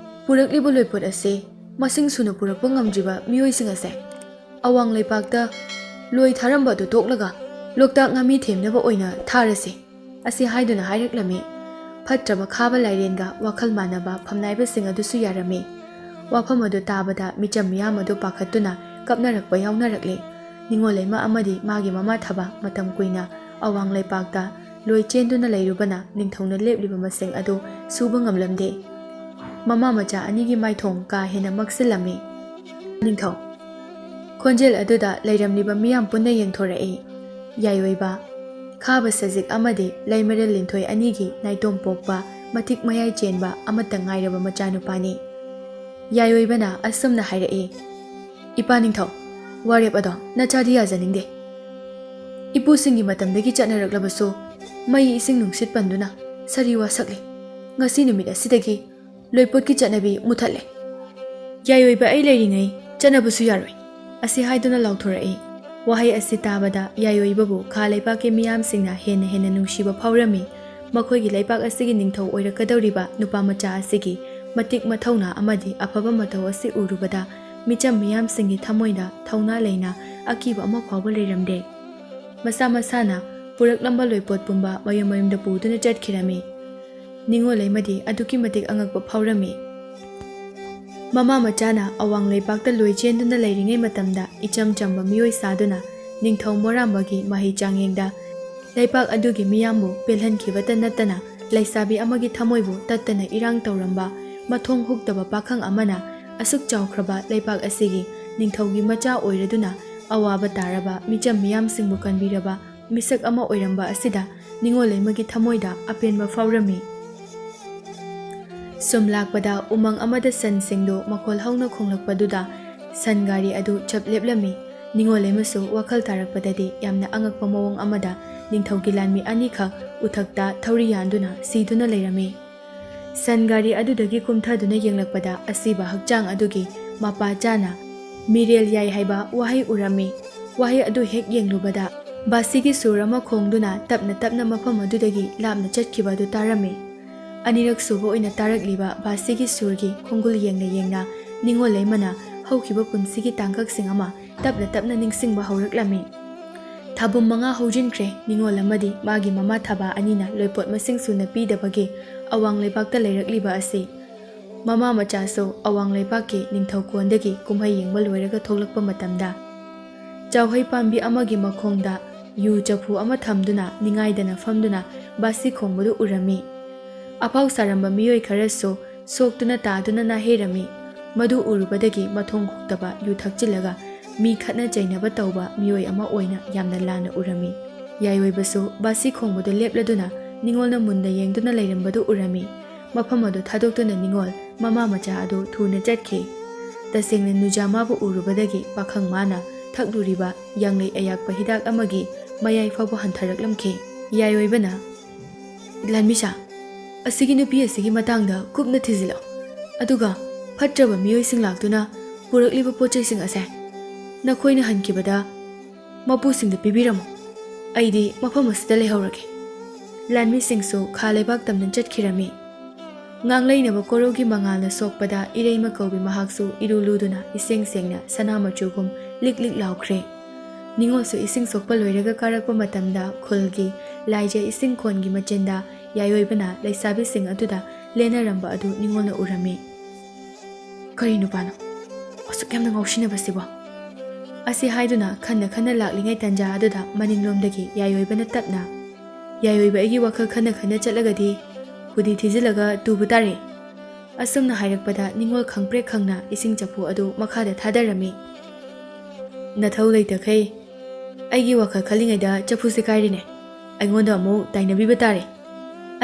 ꯄꯨꯔꯛꯂꯤꯕ ꯂꯣꯏꯄꯣꯠ ꯑꯁꯤ ꯃꯁꯤꯡ ꯁꯨꯅ ꯄꯨꯔꯛꯄ ꯉꯝꯗ꯭ꯔꯤꯕ ꯃꯤꯑꯣꯏꯁꯤꯡ ꯑꯁꯦ ꯑꯋꯥꯡ ꯂꯩꯄꯥꯛꯇ ꯂꯣꯏ ꯊꯥꯔꯝꯕ ꯑꯗꯨ ꯇꯣꯛꯂꯒ ꯂꯣꯛꯇꯥꯛ ꯉꯥꯃꯤ ꯊꯦꯝꯅꯕ ꯑꯣꯏꯅ ꯊꯥꯔꯁꯤ꯫ ꯑꯁꯤ ꯍꯥꯏꯗꯨꯅ ꯍꯥꯏꯔꯛꯂꯝꯃꯤ꯫ ꯐꯠꯇ꯭ꯔꯕ ꯈꯥꯕ ꯂꯥꯏꯔꯦꯟꯒ ꯋꯥꯈꯜ ꯃꯥꯟꯅꯕ ꯐꯝꯅꯥꯏꯕꯁꯤꯡ ꯑꯗꯨꯁꯨ ꯌꯥꯔꯝꯃꯤ꯫ ꯋꯥꯐꯝ ꯑꯗꯨ ꯇꯥꯕꯗ ꯃꯤꯆꯝ ꯃꯤꯌꯥꯝ ꯑꯗꯨ ꯄꯥꯈꯠꯇꯨꯅ ꯀꯞꯅꯔꯛꯄ ꯌꯥꯎꯅꯔꯛꯂꯤ꯫ ꯅꯤꯉꯣꯜ ꯂꯩꯃ ꯑꯃꯗꯤ ꯃꯥꯒꯤ ꯃꯃꯥ ꯊꯕ ꯃꯇꯝ ꯀꯨꯏꯅ ꯑꯋꯥꯡ ꯂꯩꯄꯥꯛꯇ ꯂꯣꯏ ꯆꯦꯟꯗꯨꯅ ꯂꯩꯔꯨꯕꯅ ꯅꯤꯡꯊꯧꯅ ꯂꯦꯞꯂꯤꯕ ꯃꯁꯤꯡ ꯑꯗꯨ ꯁꯨꯕ ꯉꯝꯂꯝꯗꯦ꯫ ꯃꯃꯥ ꯃꯆꯥ ꯑꯅꯤꯒꯤ ꯃꯥꯏꯊꯣꯡ ꯀꯥ ꯍꯦꯟꯅ ꯃꯛꯁꯤꯜꯂꯝꯃꯤ꯫ ꯅꯤꯡꯊꯧ ꯈꯣꯟꯖꯦꯜ ꯑꯗꯨꯗ ꯂꯩꯔꯝꯂꯤꯕ ꯃꯤꯌꯥꯝ ꯄꯨꯟꯅ ꯌꯦꯡꯊꯣꯔꯛꯏ꯫ ꯌꯥꯏꯑꯣꯏꯕ, ꯈꯥꯕ ꯁꯖꯤꯛ ꯑꯃꯗꯤ ꯂꯩꯃꯔꯦꯜ ꯂꯤꯟꯊꯣꯏ ꯑꯅꯤꯒꯤ ꯅꯥꯏꯇꯣꯝ ꯄꯣꯛꯄ ꯃꯇꯤꯛ ꯃꯌꯥꯏ ꯆꯦꯟꯕ ꯑꯃꯠꯇ ꯉꯥꯏꯔꯕ ꯃꯆꯥꯅꯨꯄꯥꯅꯤ꯫ ꯌꯥꯏꯑꯣꯏꯕꯅ ꯑꯁꯨꯝꯅ ꯍꯥꯏꯔꯛꯏ, "ꯏꯄꯥ ꯅꯤꯡꯊꯧ, ꯋꯥꯔꯦꯞ ꯑꯗꯣ ꯅꯆꯥꯗꯤ ꯌꯥꯖꯅꯤꯡꯗꯦ꯫ ꯏꯄꯨꯁꯤꯡꯒꯤ ꯃꯇꯝꯗꯒꯤ ꯆꯠꯅꯔꯛꯂꯕꯁꯨ ꯃꯩ ꯏꯁꯤꯡ ꯅꯨꯡꯁꯤꯠ ꯄꯟꯗꯨꯅ ꯁꯥꯔꯤ ꯋꯥꯁꯛꯂꯤ꯫ ꯉꯁꯤ ꯅꯨꯃꯤꯠ ꯑꯁꯤꯗꯒꯤ ꯂꯣꯏꯄꯣꯠꯀꯤ ꯆꯠꯅꯕꯤ ꯃꯨꯊꯠꯂꯦ꯫ ꯌꯥꯏꯑꯣꯏꯕ ꯑꯩ ꯂꯩꯔꯤꯉꯩ ꯆꯠꯅꯕꯁꯨ ꯌꯥꯔꯣꯏ" ꯑꯁꯤ ꯍꯥꯏꯗꯨꯅ ꯂꯥꯎꯊꯣꯔꯛꯏ꯫ ꯋꯥꯍꯩ ꯑꯁꯤ ꯇꯥꯕꯗ ꯌꯥꯏꯑꯣꯏꯕꯕꯨ ꯈꯥ ꯂꯩꯄꯥꯛꯀꯤ ꯃꯤꯌꯥꯝꯁꯤꯡꯅ ꯍꯦꯟꯅ ꯍꯦꯟꯅ ꯅꯨꯡꯁꯤꯕ ꯐꯥꯎꯔꯝꯃꯤ꯫ ꯃꯈꯣꯏꯒꯤ ꯂꯩꯄꯥꯛ ꯑꯁꯤꯒꯤ ꯅꯤꯡꯊꯧ ꯑꯣꯏꯔꯛꯀꯗꯧꯔꯤꯕ ꯅꯨꯄꯥ ꯃꯆꯥ ꯑꯁꯤꯒꯤ ꯃꯇꯤꯛ ꯃꯊꯧꯅꯥ ꯑꯃꯗꯤ ꯑꯐꯕ ꯃꯇꯧ ꯑꯁꯤ ꯎꯔꯨꯕꯗ ꯃꯤꯆꯝ ꯃꯤꯌꯥꯝꯁꯤꯡꯒꯤ ꯊꯃꯣꯏꯗ ꯊꯧꯅꯥ ꯂꯩꯅ ꯑꯀꯤꯕ ꯑꯃ ꯐꯥꯎꯕ ꯂꯩꯔꯝꯗꯦ꯫ ꯃꯁꯥ ꯃꯁꯥꯅ ꯄꯨꯔꯛꯂꯝꯕ ꯂꯣꯏꯄꯣꯠ ꯄꯨꯝꯕ ꯃꯌꯨꯝ ꯃꯌꯨꯝꯗ ꯄꯨꯗꯨꯅ ꯆꯠꯈꯤꯔꯝꯃꯤ꯫ ꯅꯤꯉꯣꯜ ꯂꯩꯃꯗꯤ ꯑꯗꯨꯛꯀꯤ ꯃꯇꯤꯛ ꯑꯉꯛꯄ ꯐꯥꯎꯔꯝꯃꯤ꯫ ꯃꯃꯥ ꯃꯆꯥꯅ ꯑꯋꯥꯡ ꯂꯩꯄꯥꯛꯇ ꯂꯣꯏ ꯆꯦꯟꯗꯨꯅ ꯂꯩꯔꯤꯉꯩ ꯃꯇꯝꯗ ꯏꯆꯝ ꯆꯝꯕ ꯃꯤꯑꯣꯏ ꯁꯥꯗꯨꯅ ꯅꯤꯡꯊꯧ ꯃꯣꯔꯥꯝꯕꯒꯤ ꯃꯍꯩ ꯆꯥꯡꯌꯦꯡꯗ ꯂꯩꯄꯥꯛ ꯑꯗꯨꯒꯤ ꯃꯤꯌꯥꯝꯕꯨ ꯄꯦꯜꯍꯟꯈꯤꯕꯇ ꯅꯠꯇꯅ ꯂꯩꯁꯥꯕꯤ ꯑꯃꯒꯤ ꯊꯃꯣꯏꯕꯨ ꯇꯠꯇꯅ ꯏꯔꯥꯡ ꯇꯧꯔꯝꯕ ꯃꯊꯣꯡ ꯍꯨꯛꯇꯕ ꯄꯥꯈꯪ ꯑꯃꯅ ꯑꯁꯨꯛ ꯆꯥꯎꯈ꯭ꯔꯕ ꯂꯩꯄꯥꯛ ꯑꯁꯤꯒꯤ ꯅꯤꯡꯊꯧꯒꯤ ꯃꯆꯥ ꯑꯣꯏꯔꯗꯨꯅ ꯑꯋꯥꯕ ꯇꯥꯔꯕ ꯃꯤꯆꯝ ꯃꯤꯌꯥꯝꯁꯤꯡꯕꯨ ꯀꯟꯕꯤꯔꯕ ꯃꯤꯁꯛ ꯑꯃ ꯑꯣꯏꯔꯝꯕ ꯑꯁꯤꯗ ꯅꯤꯉꯣꯜ ꯂꯩꯃꯒꯤ ꯊꯃꯣꯏꯗ ꯑꯄꯦꯟꯕ ꯐꯥꯎꯔꯝꯃꯤ꯫ ꯁꯨꯝ ꯂꯥꯛꯄꯗ ꯎꯃꯪ ꯑꯃꯗ ꯁꯟꯁꯤꯡꯗꯨ ꯃꯈꯣꯜ ꯍꯧꯅ ꯈꯣꯡꯂꯛꯄꯗꯨꯗ ꯁꯟ ꯒꯥꯔꯤ ꯑꯗꯨ ꯆꯞ ꯂꯦꯞꯂꯝꯃꯤ꯫ ꯅꯤꯉꯣꯜ ꯂꯩꯃꯁꯨ ꯋꯥꯈꯜ ꯇꯥꯔꯛꯄꯗꯗꯤ ꯌꯥꯝꯅ ꯑꯉꯛꯄ ꯃꯑꯣꯡ ꯑꯃꯗ ꯅꯤꯡꯊꯧꯒꯤ ꯂꯥꯟꯃꯤ ꯑꯅꯤꯈꯛ ꯎꯊꯛꯇ ꯊꯧꯔꯤ ꯌꯥꯟꯗꯨꯅ ꯁꯤꯗꯨꯅ ꯂꯩꯔꯝꯃꯤ꯫ ꯁꯟ ꯒꯥꯔꯤ ꯑꯗꯨꯗꯒꯤ ꯀꯨꯝꯊꯗꯨꯅ ꯌꯦꯡꯂꯛꯄꯗ ꯑꯁꯤꯕ ꯍꯛꯆꯥꯡ ꯑꯗꯨꯒꯤ ꯃꯄꯥ ꯆꯥꯅ ꯃꯤꯔꯦꯜ ꯌꯥꯏ ꯍꯥꯏꯕ ꯋꯥꯍꯩ ꯎꯔꯝꯃꯤ꯫ ꯋꯥꯍꯩ ꯑꯗꯨ ꯍꯦꯛ ꯌꯦꯡꯂꯨꯕꯗ ꯕꯥꯁꯤꯒꯤ ꯁꯨꯔ ꯑꯃ ꯈꯣꯡꯗꯨꯅ ꯇꯞꯅ ꯇꯞꯅ ꯃꯐꯝ ꯑꯗꯨꯗꯒꯤ ꯂꯥꯞꯅ ꯆꯠꯈꯤꯕ ꯑꯗꯨ ꯇꯥꯔꯝꯃꯤ꯫ ꯑꯅꯤꯔꯛ ꯁꯨꯕ ꯑꯣꯏꯅ ꯇꯥꯔꯛꯂꯤꯕ ꯕꯥꯁꯤꯒꯤ ꯁꯨꯔꯒꯤ ꯈꯣꯡꯒꯨꯜ ꯌꯦꯡꯅ ꯌꯦꯡꯅ ꯅꯤꯉꯣꯜ ꯂꯩꯃꯅ ꯍꯧꯈꯤꯕ ꯄꯨꯟꯁꯤꯒꯤ ꯇꯥꯡꯀꯛꯁꯤꯡ ꯑꯃ ꯇꯞꯅ ꯇꯞꯅ ꯅꯤꯡꯁꯤꯡꯕ ꯍꯧꯔꯛꯂꯝꯃꯤ꯫ ꯊꯥꯕꯨꯝ ꯃꯉꯥ ꯍꯧꯖꯤꯟꯈ꯭ꯔꯦ ꯅꯤꯉꯣꯜ ꯑꯃꯗꯤ ꯃꯥꯒꯤ ꯃꯃꯥ ꯊꯥꯕ ꯑꯅꯤꯅ ꯂꯣꯏꯄꯣꯠ ꯃꯁꯤꯡ ꯁꯨꯅ ꯄꯤꯗꯕꯒꯤ ꯑꯋꯥꯡ ꯂꯩꯕꯥꯛꯇ ꯂꯩꯔꯛꯂꯤꯕ ꯑꯁꯤ꯫ ꯃꯃꯥ ꯃꯆꯥꯁꯨ ꯑꯋꯥꯡ ꯂꯩꯕꯥꯛꯀꯤ ꯅꯤꯡꯊꯧ ꯀꯣꯟꯗꯒꯤ ꯀꯨꯝꯍꯩ ꯌꯦꯡꯕ ꯂꯣꯏꯔꯒ ꯊꯣꯛꯂꯛꯄ ꯃꯇꯝꯗ, ꯆꯥꯎꯍꯩ ꯄꯥꯝꯕꯤ ꯑꯃꯒꯤ ꯃꯈꯣꯡꯗ ꯌꯨ ꯆꯐꯨ ꯑꯃ ꯊꯝꯗꯨꯅ ꯅꯤꯡꯉꯥꯏꯗꯅ ꯐꯝꯗꯨꯅ ꯕꯥꯁꯤ ꯈꯣꯡꯕꯗꯨ ꯎꯔꯝꯃꯤ꯫ ꯑꯐꯥꯎ ꯁꯥꯔꯝꯕ ꯃꯤꯑꯣꯏ ꯈꯔꯁꯨ ꯁꯣꯛꯇꯨꯅ ꯇꯥꯗꯨꯅ ꯅꯥꯍꯩꯔꯝꯃꯤ꯫ ꯃꯗꯨ ꯎꯔꯨꯕꯗꯒꯤ ꯃꯊꯣꯡ ꯍꯨꯛꯇꯕ ꯌꯨ ꯊꯛꯆꯤꯜꯂꯒ ꯃꯤ ꯈꯠꯅ ꯆꯩꯅꯕ ꯇꯧꯕ ꯃꯤꯑꯣꯏ ꯑꯃ ꯑꯣꯏꯅ ꯌꯥꯝꯅ ꯂꯥꯟꯅ ꯎꯔꯝꯃꯤ꯫ ꯌꯥꯏꯑꯣꯏꯕꯁꯨ ꯕꯥꯁꯤ ꯈꯣꯡꯕꯗꯨ ꯂꯦꯞꯂꯗꯨꯅ ꯅꯤꯉꯣꯜꯅ ꯃꯨꯟꯅ ꯌꯦꯡꯗꯨꯅ ꯂꯩꯔꯝꯕꯗꯨ ꯎꯔꯝꯃꯤ꯫ ꯃꯐꯝ ꯑꯗꯨ ꯊꯥꯗꯣꯛꯇꯨꯅ ꯅꯤꯉꯣꯜ ꯃꯃꯥ ꯃꯆꯥ ꯑꯗꯨ ꯊꯨꯅ ꯆꯠꯈꯤ꯫ ꯇꯁꯦꯡꯅ ꯅꯨꯖꯥ ꯃꯥꯕꯨ ꯎꯔꯨꯕꯗꯒꯤ ꯄꯥꯈꯪ ꯃꯥꯅ ꯊꯛꯂꯨꯔꯤꯕ ꯌꯥꯡꯂꯩ ꯑꯌꯥꯛꯄ ꯍꯤꯗꯥꯛ ꯑꯃꯒꯤ ꯃꯌꯥꯏ ꯐꯥꯎꯕ ꯍꯟꯊꯔꯛꯂꯝꯈꯤ꯫ ꯌꯥꯏꯑꯣꯏꯕꯅ, "ꯂꯥꯟꯃꯤꯁꯥ, ꯑꯁꯤꯒꯤ ꯅꯨꯄꯤ ꯑꯁꯤꯒꯤ ꯃꯇꯥꯡꯗ ꯀꯨꯞꯅ ꯊꯤꯖꯤꯜꯂꯣ꯫ ꯑꯗꯨꯒ ꯐꯠꯇ꯭ꯔꯕ ꯃꯤꯑꯣꯏꯁꯤꯡ ꯂꯥꯛꯇꯨꯅ ꯄꯨꯔꯛꯂꯤꯕ ꯄꯣꯠ ꯆꯩꯁꯤꯡ ꯑꯁꯦ ꯅꯈꯣꯏꯅ ꯍꯟꯈꯤꯕꯗ ꯃꯄꯨꯁꯤꯡꯗ ꯄꯤꯕꯤꯔꯝꯃꯨ꯫ ꯑꯩꯗꯤ ꯃꯐꯝ ꯑꯁꯤꯗ ꯂꯩꯍꯧꯔꯒꯦ꯫" ꯂꯥꯟꯃꯤꯁꯤꯡꯁꯨ ꯈꯥ ꯂꯩꯕꯥꯛ ꯇꯝꯅ ꯆꯠꯈꯤꯔꯝꯃꯤ꯫ ꯉꯥꯡꯂꯩꯅꯕ ꯀꯣꯔꯧꯒꯤ ꯃꯉꯥꯜꯅ ꯁꯣꯛꯄꯗ ꯏꯔꯩꯃ ꯀꯧꯕꯤ ꯃꯍꯥꯛꯁꯨ ꯏꯔꯨ ꯂꯨꯗꯨꯅ ꯏꯁꯦꯡ ꯁꯦꯡꯅ ꯁꯅꯥ ꯃꯆꯨꯒꯨꯝ ꯂꯤꯛ ꯂꯤꯛ ꯂꯥꯎꯈ꯭ꯔꯦ꯫ ꯅꯤꯉꯣꯜꯁꯨ ꯏꯁꯤꯡ ꯁꯣꯛꯄ ꯂꯣꯏꯔꯒ ꯀꯥꯔꯛꯄ ꯃꯇꯝꯗ ꯈꯨꯜꯒꯤ ꯂꯥꯏꯖ ꯏꯁꯤꯡ ꯈꯣꯟꯒꯤ ꯃꯆꯤꯟꯗ ꯌꯥꯏꯑꯣꯏꯕꯅ ꯂꯩꯁꯥꯕꯤꯁꯤꯡ ꯑꯗꯨꯗ ꯂꯦꯟꯅꯔꯝꯕ ꯑꯗꯨ ꯅꯤꯉꯣꯜꯅ ꯎꯔꯝꯃꯤ꯫ "ꯀꯔꯤ ꯅꯨꯄꯥꯅꯣ ꯑꯁꯨꯛ ꯌꯥꯝꯅ ꯉꯥꯎꯁꯤꯟꯅꯕꯁꯤꯕꯣ?" ꯑꯁꯤ ꯍꯥꯏꯗꯨꯅ ꯈꯟꯅ ꯈꯟꯅ ꯂꯥꯛꯂꯤꯉꯩ ꯇꯟꯖꯥ ꯑꯗꯨꯗ ꯃꯅꯤꯡꯂꯣꯝꯗꯒꯤ ꯌꯥꯏꯑꯣꯏꯕꯅ ꯇꯞꯅ, "ꯌꯥꯏꯑꯣꯏꯕ, ꯑꯩꯒꯤ ꯋꯥꯈꯜ ꯈꯟꯅ ꯈꯟꯅ ꯆꯠꯂꯒꯗꯤ ꯍꯨꯗꯤ ꯊꯤꯖꯤꯜꯂꯒ ꯇꯨꯕ ꯇꯥꯔꯦ꯫" ꯑꯁꯨꯝꯅ ꯍꯥꯏꯔꯛꯄꯗ ꯅꯤꯉꯣꯜ ꯈꯪꯄ꯭ꯔꯦꯛ ꯈꯪꯅ ꯏꯁꯤꯡ ꯆꯐꯨ ꯑꯗꯨ ꯃꯈꯥꯗ ꯊꯥꯗꯔꯝꯃꯤ꯫ "ꯅꯊꯧ ꯂꯩꯇꯈꯩ ꯑꯩꯒꯤ ꯋꯥꯈꯜ ꯈꯜꯂꯤꯉꯩꯗ ꯆꯐꯨꯁꯦ ꯀꯥꯏꯔꯦꯅꯦ꯫ ꯑꯩꯉꯣꯟꯗ ꯑꯃꯨꯛ ꯇꯥꯏꯅꯕꯤꯕ ꯇꯥꯔꯦ꯫"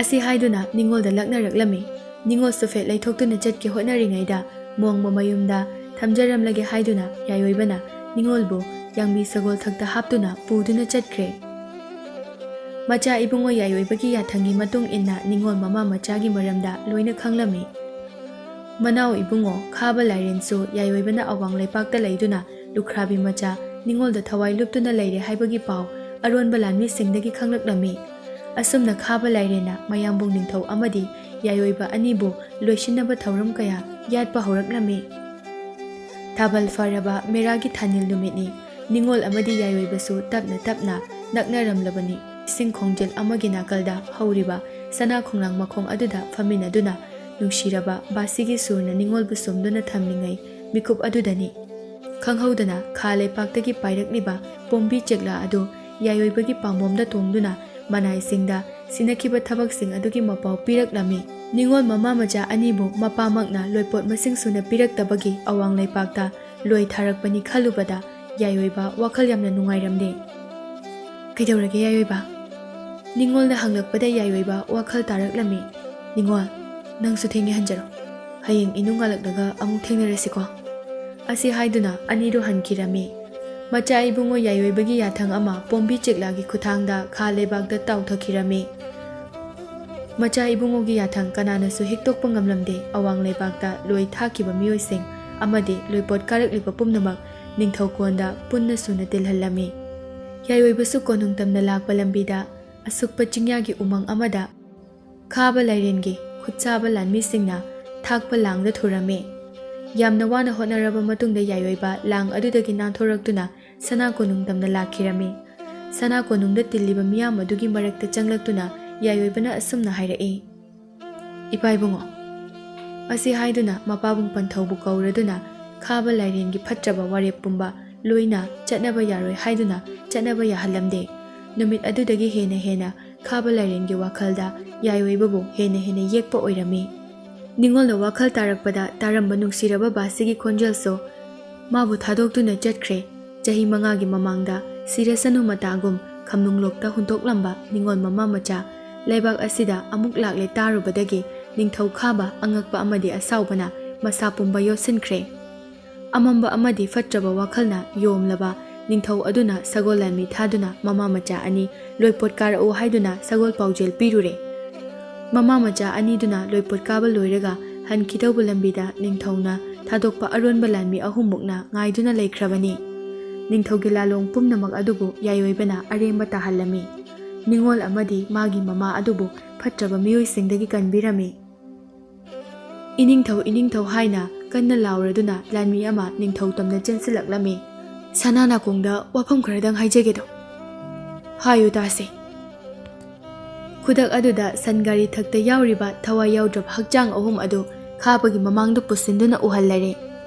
ꯑꯁꯤ ꯍꯥꯏꯗꯨꯅ ꯅꯤꯉꯣꯜꯗ ꯂꯛꯅꯔꯛꯂꯝꯃꯤ꯫ ꯅꯤꯉꯣꯜ ꯁꯨꯐꯦꯠ ꯂꯩꯊꯣꯛꯇꯨꯅ ꯆꯠꯀꯦ ꯍꯣꯠꯅꯔꯤꯉꯩꯗ ꯃꯣꯡꯕ ꯃꯌꯨꯝꯗ ꯊꯝꯖꯔꯝꯂꯒꯦ ꯍꯥꯏꯗꯨꯅ ꯌꯥꯏꯑꯣꯏꯕꯅ ꯅꯤꯉꯣꯜꯕꯨ ꯌꯥꯡꯕꯤ ꯁꯒꯣꯜ ꯊꯛꯇ ꯍꯥꯞꯇꯨꯅ ꯄꯨꯗꯨꯅ ꯆꯠꯈ꯭ꯔꯦ꯫ ꯃꯆꯥ ꯏꯕꯨꯡꯉꯣ ꯌꯥꯏꯑꯣꯏꯕꯒꯤ ꯌꯥꯊꯪꯒꯤ ꯃꯇꯨꯡ ꯏꯟꯅ ꯅꯤꯉꯣꯜ ꯃꯃꯥ ꯃꯆꯥꯒꯤ ꯃꯔꯝꯗ ꯂꯣꯏꯅ ꯈꯪꯂꯝꯃꯤ꯫ ꯃꯅꯥꯎ ꯏꯕꯨꯡꯉꯣ ꯈꯥꯕ ꯂꯥꯏꯔꯦꯟꯁꯨ ꯌꯥꯏꯑꯣꯏꯕꯅ ꯑꯋꯥꯡ ꯂꯩꯄꯥꯛꯇ ꯂꯩꯗꯨꯅ ꯂꯨꯈ꯭ꯔꯥꯕꯤ ꯃꯆꯥ ꯅꯤꯉꯣꯜꯗ ꯊꯋꯥꯏ ꯂꯨꯞꯇꯨꯅ ꯂꯩꯔꯦ ꯍꯥꯏꯕꯒꯤ ꯄꯥꯎ ꯑꯔꯣꯟꯕ ꯂꯥꯟꯃꯤꯁꯤꯡꯗꯒꯤ ꯈꯪꯂꯛꯂꯝꯃꯤ꯫ ꯑꯁꯨꯝꯅ ꯈꯥꯕ ꯂꯥꯏꯔꯦꯟꯅ ꯃꯌꯥꯝꯕꯨꯡ ꯅꯤꯡꯊꯧ ꯑꯃꯗꯤ ꯌꯥꯏꯑꯣꯏꯕ ꯑꯅꯤꯕꯨ ꯂꯣꯏꯁꯤꯟꯅꯕ ꯊꯧꯔꯝ ꯀꯌꯥ ꯌꯥꯠꯄ ꯍꯧꯔꯛꯂꯝꯃꯤ꯫ ꯊꯥꯕꯜ ꯐꯔꯕ ꯃꯦꯔꯥꯒꯤ ꯊꯥꯅꯤꯜ ꯅꯨꯃꯤꯠꯅꯤ꯫ ꯅꯤꯉꯣꯜ ꯑꯃꯗꯤ ꯌꯥꯏꯑꯣꯏꯕꯁꯨ ꯇꯞꯅ ꯇꯞꯅ ꯅꯛꯅꯔꯝꯂꯕꯅꯤ꯫ ꯏꯁꯤꯡ ꯈꯣꯡꯖꯦꯜ ꯑꯃꯒꯤ ꯅꯥꯀꯜꯗ ꯍꯧꯔꯤꯕ ꯁꯅꯥ ꯈꯣꯡꯅꯥꯡ ꯃꯈꯣꯡ ꯑꯗꯨꯗ ꯐꯝꯃꯤꯟꯅꯗꯨꯅ ꯅꯨꯡꯁꯤꯔꯕ ꯕꯥꯁꯤꯒꯤ ꯁꯨꯔꯅ ꯅꯤꯉꯣꯜꯕꯨ ꯁꯣꯝꯗꯨꯅ ꯊꯝꯂꯤꯉꯩ ꯃꯤꯀꯨꯞ ꯑꯗꯨꯗꯅꯤ꯫ ꯈꯪꯍꯧꯗꯅ ꯈꯥ ꯂꯩꯄꯥꯛꯇꯒꯤ ꯄꯥꯏꯔꯛꯂꯤꯕ ꯄꯣꯝꯕꯤ ꯆꯦꯛꯂꯥ ꯑꯗꯨ ꯌꯥꯏꯑꯣꯏꯕꯒꯤ ꯄꯥꯝꯕꯣꯝꯗ ꯇꯣꯡꯗꯨꯅ ꯃꯅꯥꯏꯁꯤꯡꯗ ꯁꯤꯟꯅꯈꯤꯕ ꯊꯕꯛꯁꯤꯡ ꯑꯗꯨꯒꯤ ꯃꯄꯥꯎ ꯄꯤꯔꯛꯂꯝꯃꯤ꯫ ꯅꯤꯉꯣꯜ ꯃꯃꯥ ꯃꯆꯥ ꯑꯅꯤꯕꯨ ꯃꯄꯥꯃꯛꯅ ꯂꯣꯏꯄꯣꯠ ꯃꯁꯤꯡ ꯁꯨꯅ ꯄꯤꯔꯛꯇꯕꯒꯤ ꯑꯋꯥꯡ ꯂꯩꯄꯥꯛꯇ ꯂꯣꯏ ꯊꯥꯔꯛꯄꯅꯤ ꯈꯜꯂꯨꯕꯗ ꯌꯥꯏꯑꯣꯏꯕ ꯋꯥꯈꯜ ꯌꯥꯝꯅ ꯅꯨꯡꯉꯥꯏꯔꯝꯗꯦ꯫ "ꯀꯩꯗꯧꯔꯒꯦ ꯌꯥꯏꯑꯣꯏꯕ?" ꯅꯤꯉꯣꯜꯅ ꯍꯪꯂꯛꯄꯗ ꯌꯥꯏꯑꯣꯏꯕ ꯋꯥꯈꯜ ꯇꯥꯔꯛꯂꯝꯃꯤ꯫ "ꯅꯤꯉꯣꯜ, ꯅꯪꯁꯨ ꯊꯦꯡꯉꯦ, ꯍꯟꯖꯔꯣ꯫ ꯍꯌꯦꯡ ꯏꯅꯨꯡꯉꯥꯜꯂꯛꯂꯒ ꯑꯃꯨꯛ ꯊꯦꯡꯅꯔꯁꯤꯀꯣ?" ꯑꯁꯤ ꯍꯥꯏꯗꯨꯅ ꯑꯅꯤꯗꯨ ꯍꯟꯈꯤꯔꯝꯃꯤ꯫ ꯃꯆꯥ ꯏꯕꯨꯡꯉꯣ ꯌꯥꯏꯑꯣꯏꯕꯒꯤ ꯌꯥꯊꯪ ꯑꯃ ꯄꯣꯝꯕꯤ ꯆꯦꯛꯂꯥꯒꯤ ꯈꯨꯠꯊꯥꯡꯗ ꯈꯥ ꯂꯩꯕꯥꯛꯇ ꯇꯥꯎꯊꯈꯤꯔꯝꯃꯤ꯫ ꯃꯆꯥ ꯏꯕꯨꯡꯉꯣꯒꯤ ꯌꯥꯊꯪ ꯀꯅꯥꯅꯁꯨ ꯍꯤꯛꯇꯣꯛꯄ ꯉꯝꯂꯝꯗꯦ꯫ ꯑꯋꯥꯡ ꯂꯩꯕꯥꯛꯇ ꯂꯣꯏ ꯊꯥꯈꯤꯕ ꯃꯤꯑꯣꯏꯁꯤꯡ ꯑꯃꯗꯤ ꯂꯣꯏꯄꯣꯠ ꯀꯥꯔꯛꯂꯤꯕ ꯄꯨꯝꯅꯃꯛ ꯅꯤꯡꯊꯧ ꯀꯣꯟꯗ ꯄꯨꯟꯅ ꯁꯨꯅ ꯇꯤꯜꯍꯜꯂꯝꯃꯤ꯫ ꯌꯥꯏꯑꯣꯏꯕꯁꯨ ꯀꯣꯅꯨꯡ ꯇꯝꯅ ꯂꯥꯛꯄ ꯂꯝꯕꯤꯗ ꯑꯁꯨꯛꯄ ꯆꯤꯡꯌꯥꯒꯤ ꯎꯃꯪ ꯑꯃꯗ ꯈꯥꯕ ꯂꯥꯏꯔꯦꯟꯒꯤ ꯈꯨꯠꯁꯥꯕ ꯂꯥꯟꯃꯤꯁꯤꯡꯅ ꯊꯥꯛꯄ ꯂꯥꯡꯗ ꯊꯨꯔꯝꯃꯤ꯫ ꯌꯥꯝꯅ ꯋꯥꯅ ꯍꯣꯠꯅꯔꯕ ꯃꯇꯨꯡꯗ ꯌꯥꯏꯑꯣꯏꯕ ꯂꯥꯡ ꯑꯗꯨꯗꯒꯤ ꯅꯥꯟꯊꯣꯔꯛꯇꯨꯅ ꯁꯅꯥ ꯀꯣꯅꯨꯡ ꯇꯝꯅ ꯂꯥꯛꯈꯤꯔꯝꯃꯤ꯫ ꯁꯅꯥ ꯀꯣꯅꯨꯡꯗ ꯇꯤꯜꯂꯤꯕ ꯃꯤꯌꯥꯝ ꯑꯗꯨꯒꯤ ꯃꯔꯛꯇ ꯆꯪꯂꯛꯇꯨꯅ ꯌꯥꯏꯑꯣꯏꯕꯅ ꯑꯁꯨꯝꯅ ꯍꯥꯏꯔꯛꯏ, "ꯏꯄꯥ ꯏꯕꯨꯡꯉꯣ!" ꯑꯁꯤ ꯍꯥꯏꯗꯨꯅ ꯃꯄꯥꯕꯨꯡ ꯄꯟꯊꯧꯕꯨ ꯀꯧꯔꯗꯨꯅ ꯈꯥꯕ ꯂꯥꯏꯔꯦꯟꯒꯤ ꯐꯠꯇ꯭ꯔꯕ ꯋꯥꯔꯦꯞ ꯄꯨꯝꯕ ꯂꯣꯏꯅ ꯆꯠꯅꯕ ꯌꯥꯔꯣꯏ ꯍꯥꯏꯗꯨꯅ ꯆꯠꯅꯕ ꯌꯥꯍꯜꯂꯝꯗꯦ꯫ ꯅꯨꯃꯤꯠ ꯑꯗꯨꯗꯒꯤ ꯍꯦꯟꯅ ꯍꯦꯟꯅ ꯈꯥꯕ ꯂꯥꯏꯔꯦꯟꯒꯤ ꯋꯥꯈꯜꯗ ꯌꯥꯏꯑꯣꯏꯕꯕꯨ ꯍꯦꯟꯅ ꯍꯦꯟꯅ ꯌꯦꯛꯄ ꯑꯣꯏꯔꯝꯃꯤ꯫ ꯅꯤꯉꯣꯜꯅ ꯋꯥꯈꯜ ꯇꯥꯔꯛꯄꯗ ꯇꯥꯔꯝꯕ ꯅꯨꯡꯁꯤꯔꯕ ꯕꯥꯁꯤꯒꯤ ꯈꯣꯟꯖꯦꯜꯁꯨ ꯃꯥꯕꯨ ꯊꯥꯗꯣꯛꯇꯨꯅ ꯆꯠꯈ꯭ꯔꯦ꯫ ꯆꯍꯤ ꯃꯉꯥꯒꯤ ꯃꯃꯥꯡꯗ ꯁꯤꯔꯁꯅꯨ ꯃꯇꯥꯒꯨꯝ ꯈꯝꯅꯨꯡꯂꯣꯛꯇ ꯍꯨꯟꯗꯣꯛꯂꯝꯕ ꯅꯤꯉꯣꯜ ꯃꯃꯥ ꯃꯆꯥ ꯂꯩꯕꯥꯛ ꯑꯁꯤꯗ ꯑꯃꯨꯛ ꯂꯥꯛꯂꯦ ꯇꯥꯔꯨꯕꯗꯒꯤ ꯅꯤꯡꯊꯧ ꯈꯥꯕ ꯑꯉꯛꯄ ꯑꯃꯗꯤ ꯑꯁꯥꯎꯕꯅ ꯃꯁꯥ ꯄꯨꯝꯕ ꯌꯣꯠꯁꯤꯟꯈ꯭ꯔꯦ꯫ ꯑꯃꯝꯕ ꯑꯃꯗꯤ ꯐꯠꯇ꯭ꯔꯕ ꯋꯥꯈꯜꯅ ꯌꯣꯝꯂꯕ ꯅꯤꯡꯊꯧ ꯑꯗꯨꯅ ꯁꯒꯣꯜ ꯂꯥꯟꯃꯤ ꯊꯥꯗꯨꯅ ꯃꯃꯥ ꯃꯆꯥ ꯑꯅꯤ ꯂꯣꯏꯄꯣꯠ ꯀꯥꯔꯛꯎ ꯍꯥꯏꯗꯨꯅ ꯁꯒꯣꯜ ꯄꯥꯎꯖꯦꯜ ꯄꯤꯔꯨꯔꯦ꯫ ꯃꯃꯥ ꯃꯆꯥ ꯑꯅꯤꯗꯨꯅ ꯂꯣꯏꯄꯣꯠ ꯀꯥꯕ ꯂꯣꯏꯔꯒ ꯍꯟꯈꯤꯗꯧꯕ ꯂꯝꯕꯤꯗ ꯅꯤꯡꯊꯧꯅ ꯊꯥꯗꯣꯛꯄ ꯑꯔꯣꯟꯕ ꯂꯥꯟꯃꯤ ꯑꯍꯨꯝꯃꯨꯛꯅ ꯉꯥꯏꯗꯨꯅ ꯂꯩꯈ꯭ꯔꯕꯅꯤ꯫ ꯅꯤꯡꯊꯧꯒꯤ ꯂꯥꯂꯣꯡ ꯄꯨꯝꯅꯃꯛ ꯑꯗꯨꯕꯨ ꯌꯥꯏꯑꯣꯏꯕꯅ ꯑꯔꯦꯝꯕ ꯇꯥꯍꯜꯂꯝꯃꯤ꯫ ꯅꯤꯉꯣꯜ ꯑꯃꯗꯤ ꯃꯥꯒꯤ ꯃꯃꯥ ꯑꯗꯨꯕꯨ ꯐꯠꯇ꯭ꯔꯕ ꯃꯤꯑꯣꯏꯁꯤꯡꯗꯒꯤ ꯀꯟꯕꯤꯔꯝꯃꯤ꯫ "ꯏꯅꯤꯡꯊꯧ, ꯏꯅꯤꯡꯊꯧ" ꯍꯥꯏꯅ ꯀꯟꯅ ꯂꯥꯎꯔꯗꯨꯅ ꯂꯥꯟꯃꯤ ꯑꯃ ꯅꯤꯡꯊꯧ ꯇꯝꯅ ꯆꯦꯟꯁꯤꯜꯂꯛꯂꯝꯃꯤ꯫ "ꯁꯅꯥ ꯅꯥꯀꯣꯡꯗ ꯋꯥꯐꯝ ꯈꯔꯗꯪ ꯍꯥꯏꯖꯒꯦꯗꯣ꯫ ꯍꯥꯏꯌꯨ ꯇꯥꯁꯦ"꯫ ꯈꯨꯗꯛ ꯑꯗꯨꯗ ꯁꯟ ꯒꯥꯔꯤ ꯊꯛꯇ ꯌꯥꯎꯔꯤꯕ ꯊꯋꯥꯏ ꯌꯥꯎꯗ꯭ꯔꯕ ꯍꯛꯆꯥꯡ ꯑꯍꯨꯝ ꯑꯗꯨ ꯈꯥꯕꯒꯤ ꯃꯃꯥꯡꯗ ꯄꯨꯁꯤꯟꯗꯨꯅ ꯎꯍꯜꯂꯔꯦ꯫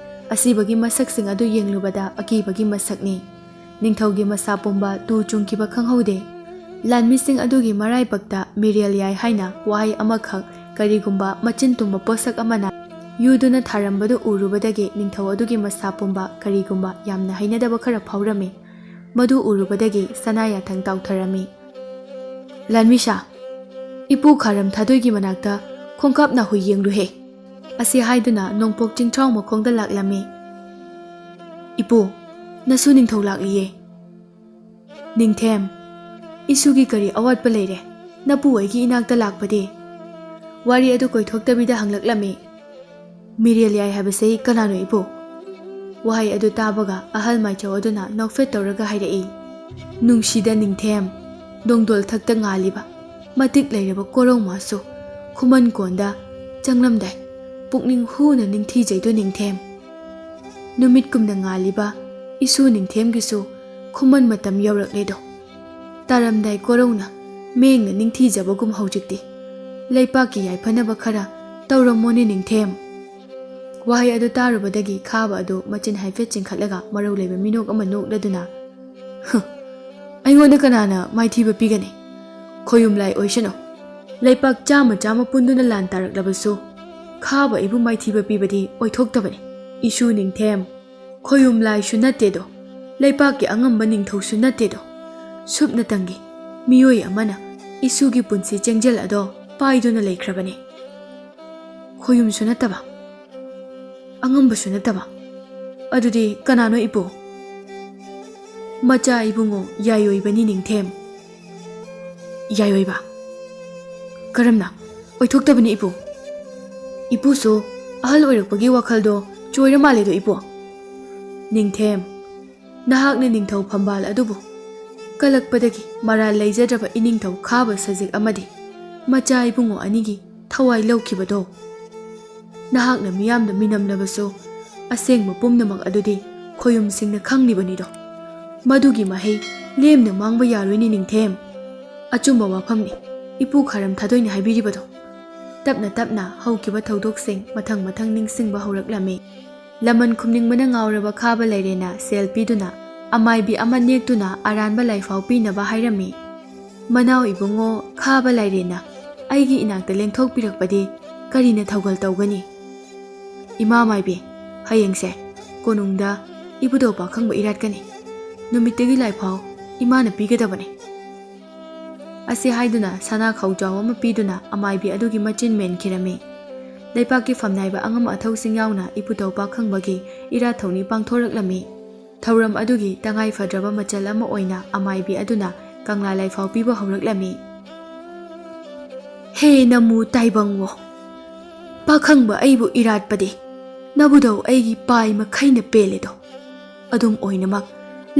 ꯑꯁꯤꯕꯒꯤ ꯃꯁꯛꯁꯤꯡ ꯑꯗꯨ ꯌꯦꯡꯂꯨꯕꯗ ꯑꯀꯤꯕꯒꯤ ꯃꯁꯛꯅꯤ꯫ ꯅꯤꯡꯊꯧꯒꯤ ꯃꯁꯥ ꯄꯨꯝꯕ ꯇꯨ ꯆꯨꯡꯈꯤꯕ ꯈꯪꯍꯧꯗꯦ꯫ ꯂꯥꯟꯃꯤꯁꯤꯡ ꯑꯗꯨꯒꯤ ꯃꯔꯥꯏꯕꯛꯇ ꯃꯤꯔꯦꯜ ꯌꯥꯏ ꯍꯥꯏꯅ ꯋꯥꯍꯩ ꯑꯃꯈꯛ, ꯀꯔꯤꯒꯨꯝꯕ ꯃꯆꯤꯟ ꯇꯨꯝꯕ ꯄꯣꯠꯁꯛ ꯑꯃꯅ ꯌꯨꯗꯨꯅ ꯊꯥꯔꯝꯕꯗꯨ ꯎꯔꯨꯕꯗꯒꯤ ꯅꯤꯡꯊꯧ ꯑꯗꯨꯒꯤ ꯃꯁꯥ ꯄꯨꯝꯕ ꯀꯔꯤꯒꯨꯝꯕ ꯌꯥꯝꯅ ꯍꯩꯅꯗꯕ ꯈꯔ ꯐꯥꯎꯔꯝꯃꯤ꯫ ꯃꯗꯨ ꯎꯔꯨꯕꯗꯒꯤ ꯁꯅꯥ ꯌꯥꯊꯪ ꯇꯥꯎꯊꯔꯝꯃꯤ꯫ "ꯂꯥꯟꯃꯤꯁꯥ, ꯏꯄꯨ ꯈꯥꯔꯝ ꯊꯥꯗꯣꯏꯒꯤ ꯃꯅꯥꯛꯇ ꯈꯣꯡꯀꯥꯞ ꯅꯥꯍꯨꯏ ꯌꯦꯡꯂꯨꯍꯦ"꯫ ꯑꯁꯤ ꯍꯥꯏꯗꯨꯅ ꯅꯣꯡꯄꯣꯛ ꯆꯤꯡꯊ꯭ꯔꯥꯎ ꯃꯈꯣꯡꯗ ꯂꯥꯛꯂꯝꯃꯤ꯫ "ꯏꯄꯨ, ꯅꯁꯨ ꯅꯤꯡꯊꯧ ꯂꯥꯛꯂꯤꯌꯦ"꯫ "ꯅꯤꯡꯊꯦꯝ, ꯏꯁꯨꯒꯤ ꯀꯔꯤ ꯑꯋꯥꯠꯄ ꯂꯩꯔꯦ? ꯅꯄꯨ ꯑꯩꯒꯤ ꯏꯅꯥꯛꯇ ꯂꯥꯛꯄꯗꯤ?" ꯋꯥꯔꯤ ꯑꯗꯨ ꯀꯣꯏꯊꯣꯛꯇꯕꯤꯗ ꯍꯪꯂꯛꯂꯝꯃꯤ꯫ "ꯃꯤꯔꯦꯜ ꯌꯥꯏ ꯍꯥꯏꯕꯁꯤ ꯀꯅꯥꯅꯣ ꯏꯄꯨ?" ꯋꯥꯍꯩ ꯑꯗꯨ ꯇꯥꯕꯒ ꯑꯍꯜ ꯃꯥꯏꯆꯧ ꯑꯗꯨꯅ ꯅꯣꯛꯐꯦꯠ ꯇꯧꯔꯒ ꯍꯥꯏꯔꯛꯏ꯫ "ꯅꯨꯡꯁꯤꯗ ꯅꯤꯡꯊꯦꯝ, ꯅꯣꯡꯗꯣꯜ ꯊꯛꯇ ꯉꯥꯜꯂꯤꯕ ꯃꯇꯤꯛ ꯂꯩꯔꯕ ꯀꯣꯔꯧꯃꯁꯨ ꯈꯨꯃꯟ ꯀꯣꯟꯗ ꯆꯪꯂꯝꯗꯥꯏ ꯄꯨꯛꯅꯤꯡ ꯍꯨꯅ ꯅꯤꯡꯊꯤꯖꯩꯗꯣ ꯅꯤꯡꯊꯦꯝ꯫ ꯅꯨꯃꯤꯠꯀꯨꯝꯅ ꯉꯥꯜꯂꯤꯕ ꯏꯁꯨ ꯅꯤꯡꯊꯦꯝꯒꯤꯁꯨ ꯈꯨꯃꯟ ꯃꯇꯝ ꯌꯧꯔꯛꯂꯦꯗꯣ꯫ ꯇꯥꯔꯝꯗꯥꯏ ꯀꯣꯔꯧꯅ ꯃꯦꯡꯅ ꯅꯤꯡꯊꯤꯖꯕꯒꯨꯝ ꯍꯧꯖꯤꯛꯇꯤ ꯂꯩꯄꯥꯛꯀꯤ ꯌꯥꯏꯐꯅꯕ ꯈꯔ ꯇꯧꯔꯝꯃꯣꯅꯦ ꯅꯤꯡꯊꯦꯝ"꯫ ꯋꯥꯍꯩ ꯑꯗꯨ ꯇꯥꯔꯨꯕꯗꯒꯤ ꯈꯥꯕ ꯑꯗꯨ ꯃꯆꯤꯟ ꯍꯥꯏꯐꯦꯠ ꯆꯤꯡꯈꯠꯂꯒ ꯃꯔꯧ ꯂꯩꯕ ꯃꯤꯅꯣꯛ ꯑꯃ ꯅꯣꯛꯂꯗꯨꯅ, "ꯍꯨ, ꯑꯩꯉꯣꯟꯗ ꯀꯅꯥꯅ ꯃꯥꯏꯊꯤꯕ ꯄꯤꯒꯅꯤ? ꯈꯣꯌꯨꯝ ꯂꯥꯏ ꯑꯣꯏꯁꯅꯨ꯫ ꯂꯩꯄꯥꯛ ꯆꯥꯝꯃ ꯆꯥꯝꯃ ꯄꯨꯟꯗꯨꯅ ꯂꯥꯟ ꯇꯥꯔꯛꯂꯕꯁꯨ ꯈꯥꯕ ꯑꯩꯕꯨ ꯃꯥꯏꯊꯤꯕ ꯄꯤꯕꯗꯤ ꯑꯣꯏꯊꯣꯛꯇꯕꯅꯤ꯫ ꯏꯁꯨ ꯅꯤꯡꯊꯦꯝ, ꯈꯣꯌꯨꯝ ꯂꯥꯏꯁꯨ ꯅꯠꯇꯦꯗꯣ, ꯂꯩꯄꯥꯛꯀꯤ ꯑꯉꯝꯕ ꯅꯤꯡꯊꯧꯁꯨ ꯅꯠꯇꯦꯗꯣ꯫ ꯁꯨꯞꯅꯇꯪꯒꯤ ꯃꯤꯑꯣꯏ ꯑꯃꯅ ꯏꯁꯨꯒꯤ ꯄꯨꯟꯁꯤ ꯆꯦꯡꯖꯦꯜ ꯑꯗꯣ ꯄꯥꯏꯗꯨꯅ ꯂꯩꯈ꯭ꯔꯕꯅꯤ꯫ ꯈꯣꯌꯨꯝꯁꯨ ꯅꯠꯇꯕ, ꯑꯉꯝꯕꯁꯨ ꯅꯠꯇꯕ꯫ ꯑꯗꯨꯗꯤ ꯀꯅꯥꯅꯣ ꯏꯄꯨ?" "ꯃꯆꯥ ꯏꯕꯨꯡꯉꯣ ꯌꯥꯏꯑꯣꯏꯕꯅꯤ ꯅꯤꯡꯊꯦꯝ"꯫ "ꯌꯥꯏꯑꯣꯏꯕ? ꯀꯔꯝꯅ? ꯑꯣꯏꯊꯣꯛꯇꯕꯅꯤ ꯏꯄꯨ"꯫ "ꯏꯄꯨꯁꯨ ꯑꯍꯜ ꯑꯣꯏꯔꯛꯄꯒꯤ ꯋꯥꯈꯜꯗꯣ ꯆꯣꯏꯔ ꯃꯥꯜꯂꯦꯗꯣ ꯏꯄꯨ"꯫ "ꯅꯤꯡꯊꯦꯝ, ꯅꯍꯥꯛꯅ ꯅꯤꯡꯊꯧ ꯐꯝꯕꯥꯜ ꯑꯗꯨꯕꯨ ꯀꯜꯂꯛꯄꯗꯒꯤ ꯃꯔꯥꯜ ꯂꯩꯖꯗ꯭ꯔꯕ ꯏꯅꯤꯡꯊꯧ ꯈꯥꯕ ꯁꯖꯤꯛ ꯑꯃꯗꯤ ꯃꯆꯥ ꯏꯕꯨꯡꯉꯣ ꯑꯅꯤꯒꯤ ꯊꯋꯥꯏ ꯂꯧꯈꯤꯕꯗꯣ"꯫ ꯅꯍꯥꯛꯅ ꯃꯤꯌꯥꯝꯗ ꯃꯤꯅꯝꯂꯕꯁꯨ, ꯑꯁꯦꯡꯕ ꯄꯨꯝꯅꯃꯛ ꯑꯗꯨꯗꯤ ꯈꯣꯌꯨꯝꯁꯤꯡꯅ ꯈꯪꯂꯤꯕꯅꯤꯗꯣ꯫ ꯃꯗꯨꯒꯤ ꯃꯍꯩ ꯂꯦꯝꯅ ꯃꯥꯡꯕ ꯌꯥꯔꯣꯏꯅꯦ ꯅꯤꯡꯊꯦꯝ꯫ ꯑꯆꯨꯝꯕ ꯋꯥꯐꯝꯅꯤ ꯏꯄꯨ ꯈꯥꯔꯝ ꯊꯥꯗꯣꯏꯅ ꯍꯥꯏꯕꯤꯔꯤꯕꯗꯣ꯫ ꯇꯞꯅ ꯇꯞꯅ ꯍꯧꯈꯤꯕ ꯊꯧꯗꯣꯛꯁꯤꯡ ꯃꯊꯪ ꯃꯊꯪ ꯅꯤꯡꯁꯤꯡꯕ ꯍꯧꯔꯛꯂꯝꯃꯤ꯫ ꯂꯃꯟ ꯈꯨꯝꯅꯤꯡꯕꯅ ꯉꯥꯎꯔꯕ ꯈꯥꯕ ꯂꯥꯏꯔꯦꯟꯅ ꯁꯦꯜ ꯄꯤꯗꯨꯅ ꯑꯃꯥꯏꯕꯤ ꯑꯃ ꯅꯦꯛꯇꯨꯅ ꯑꯔꯥꯟꯕ ꯂꯥꯏꯐꯥꯎ ꯄꯤꯅꯕ ꯍꯥꯏꯔꯝꯃꯤ꯫ "ꯃꯅꯥꯎ ꯏꯕꯨꯡꯉꯣ ꯈꯥꯕ ꯂꯥꯏꯔꯦꯟꯅ ꯑꯩꯒꯤ ꯏꯅꯥꯛꯇ ꯂꯦꯡꯊꯣꯛꯄꯤꯔꯛꯄꯗꯤ ꯀꯔꯤꯅ ꯊꯧꯒꯜ ꯇꯧꯒꯅꯤ?" "ꯏꯃꯥ ꯃꯥꯏꯕꯤ, ꯍꯌꯦꯡꯁꯦ ꯀꯣꯅꯨꯡꯗ ꯏꯕꯨꯙꯧ ꯄꯥꯈꯪꯕ ꯏꯔꯥꯠꯀꯅꯤ꯫ ꯅꯨꯃꯤꯠꯇꯨꯒꯤ ꯂꯥꯏꯐꯥꯎ ꯏꯃꯥꯅ ꯄꯤꯒꯗꯕꯅꯤ꯫" ꯑꯁꯤ ꯍꯥꯏꯗꯨꯅ ꯁꯅꯥ ꯈꯧꯖꯥꯎ ꯑꯃ ꯄꯤꯗꯨꯅ ꯑꯃꯥꯏꯕꯤ ꯑꯗꯨꯒꯤ ꯃꯆꯤꯟ ꯃꯦꯟꯈꯤꯔꯝꯃꯤ꯫ ꯂꯩꯄꯥꯛꯀꯤ ꯐꯝꯅꯥꯏꯕ ꯑꯉꯝ ꯑꯊꯧꯁꯤꯡ ꯌꯥꯎꯅ ꯏꯄꯨꯊꯧ ꯄꯥꯈꯪꯕꯒꯤ ꯏꯔꯥꯠ ꯊꯧꯅꯤ ꯄꯥꯡꯊꯣꯔꯛꯂꯝꯃꯤ꯫ ꯊꯧꯔꯝ ꯑꯗꯨꯒꯤ ꯇꯉꯥꯏ ꯐꯗ꯭ꯔꯕ ꯃꯆꯜ ꯑꯃ ꯑꯣꯏꯅ ꯑꯃꯥꯏꯕꯤ ꯑꯗꯨꯅ ꯀꯪꯂꯥ ꯂꯥꯏꯐꯥꯎ ꯄꯤꯕ ꯍꯧꯔꯛꯂꯝꯃꯤ꯫ "ꯍꯦ ꯅꯃꯨ ꯇꯥꯏꯕꯪꯋꯣ, ꯄꯥꯈꯪꯕ ꯑꯩꯕꯨ ꯏꯔꯥꯠꯄꯗꯤ ꯅꯕꯨꯙꯧ ꯑꯩꯒꯤ ꯄꯥꯏ ꯃꯈꯩꯅ ꯄꯦꯜꯂꯦꯗꯣ꯫ ꯑꯗꯨꯝ ꯑꯣꯏꯅꯃꯛ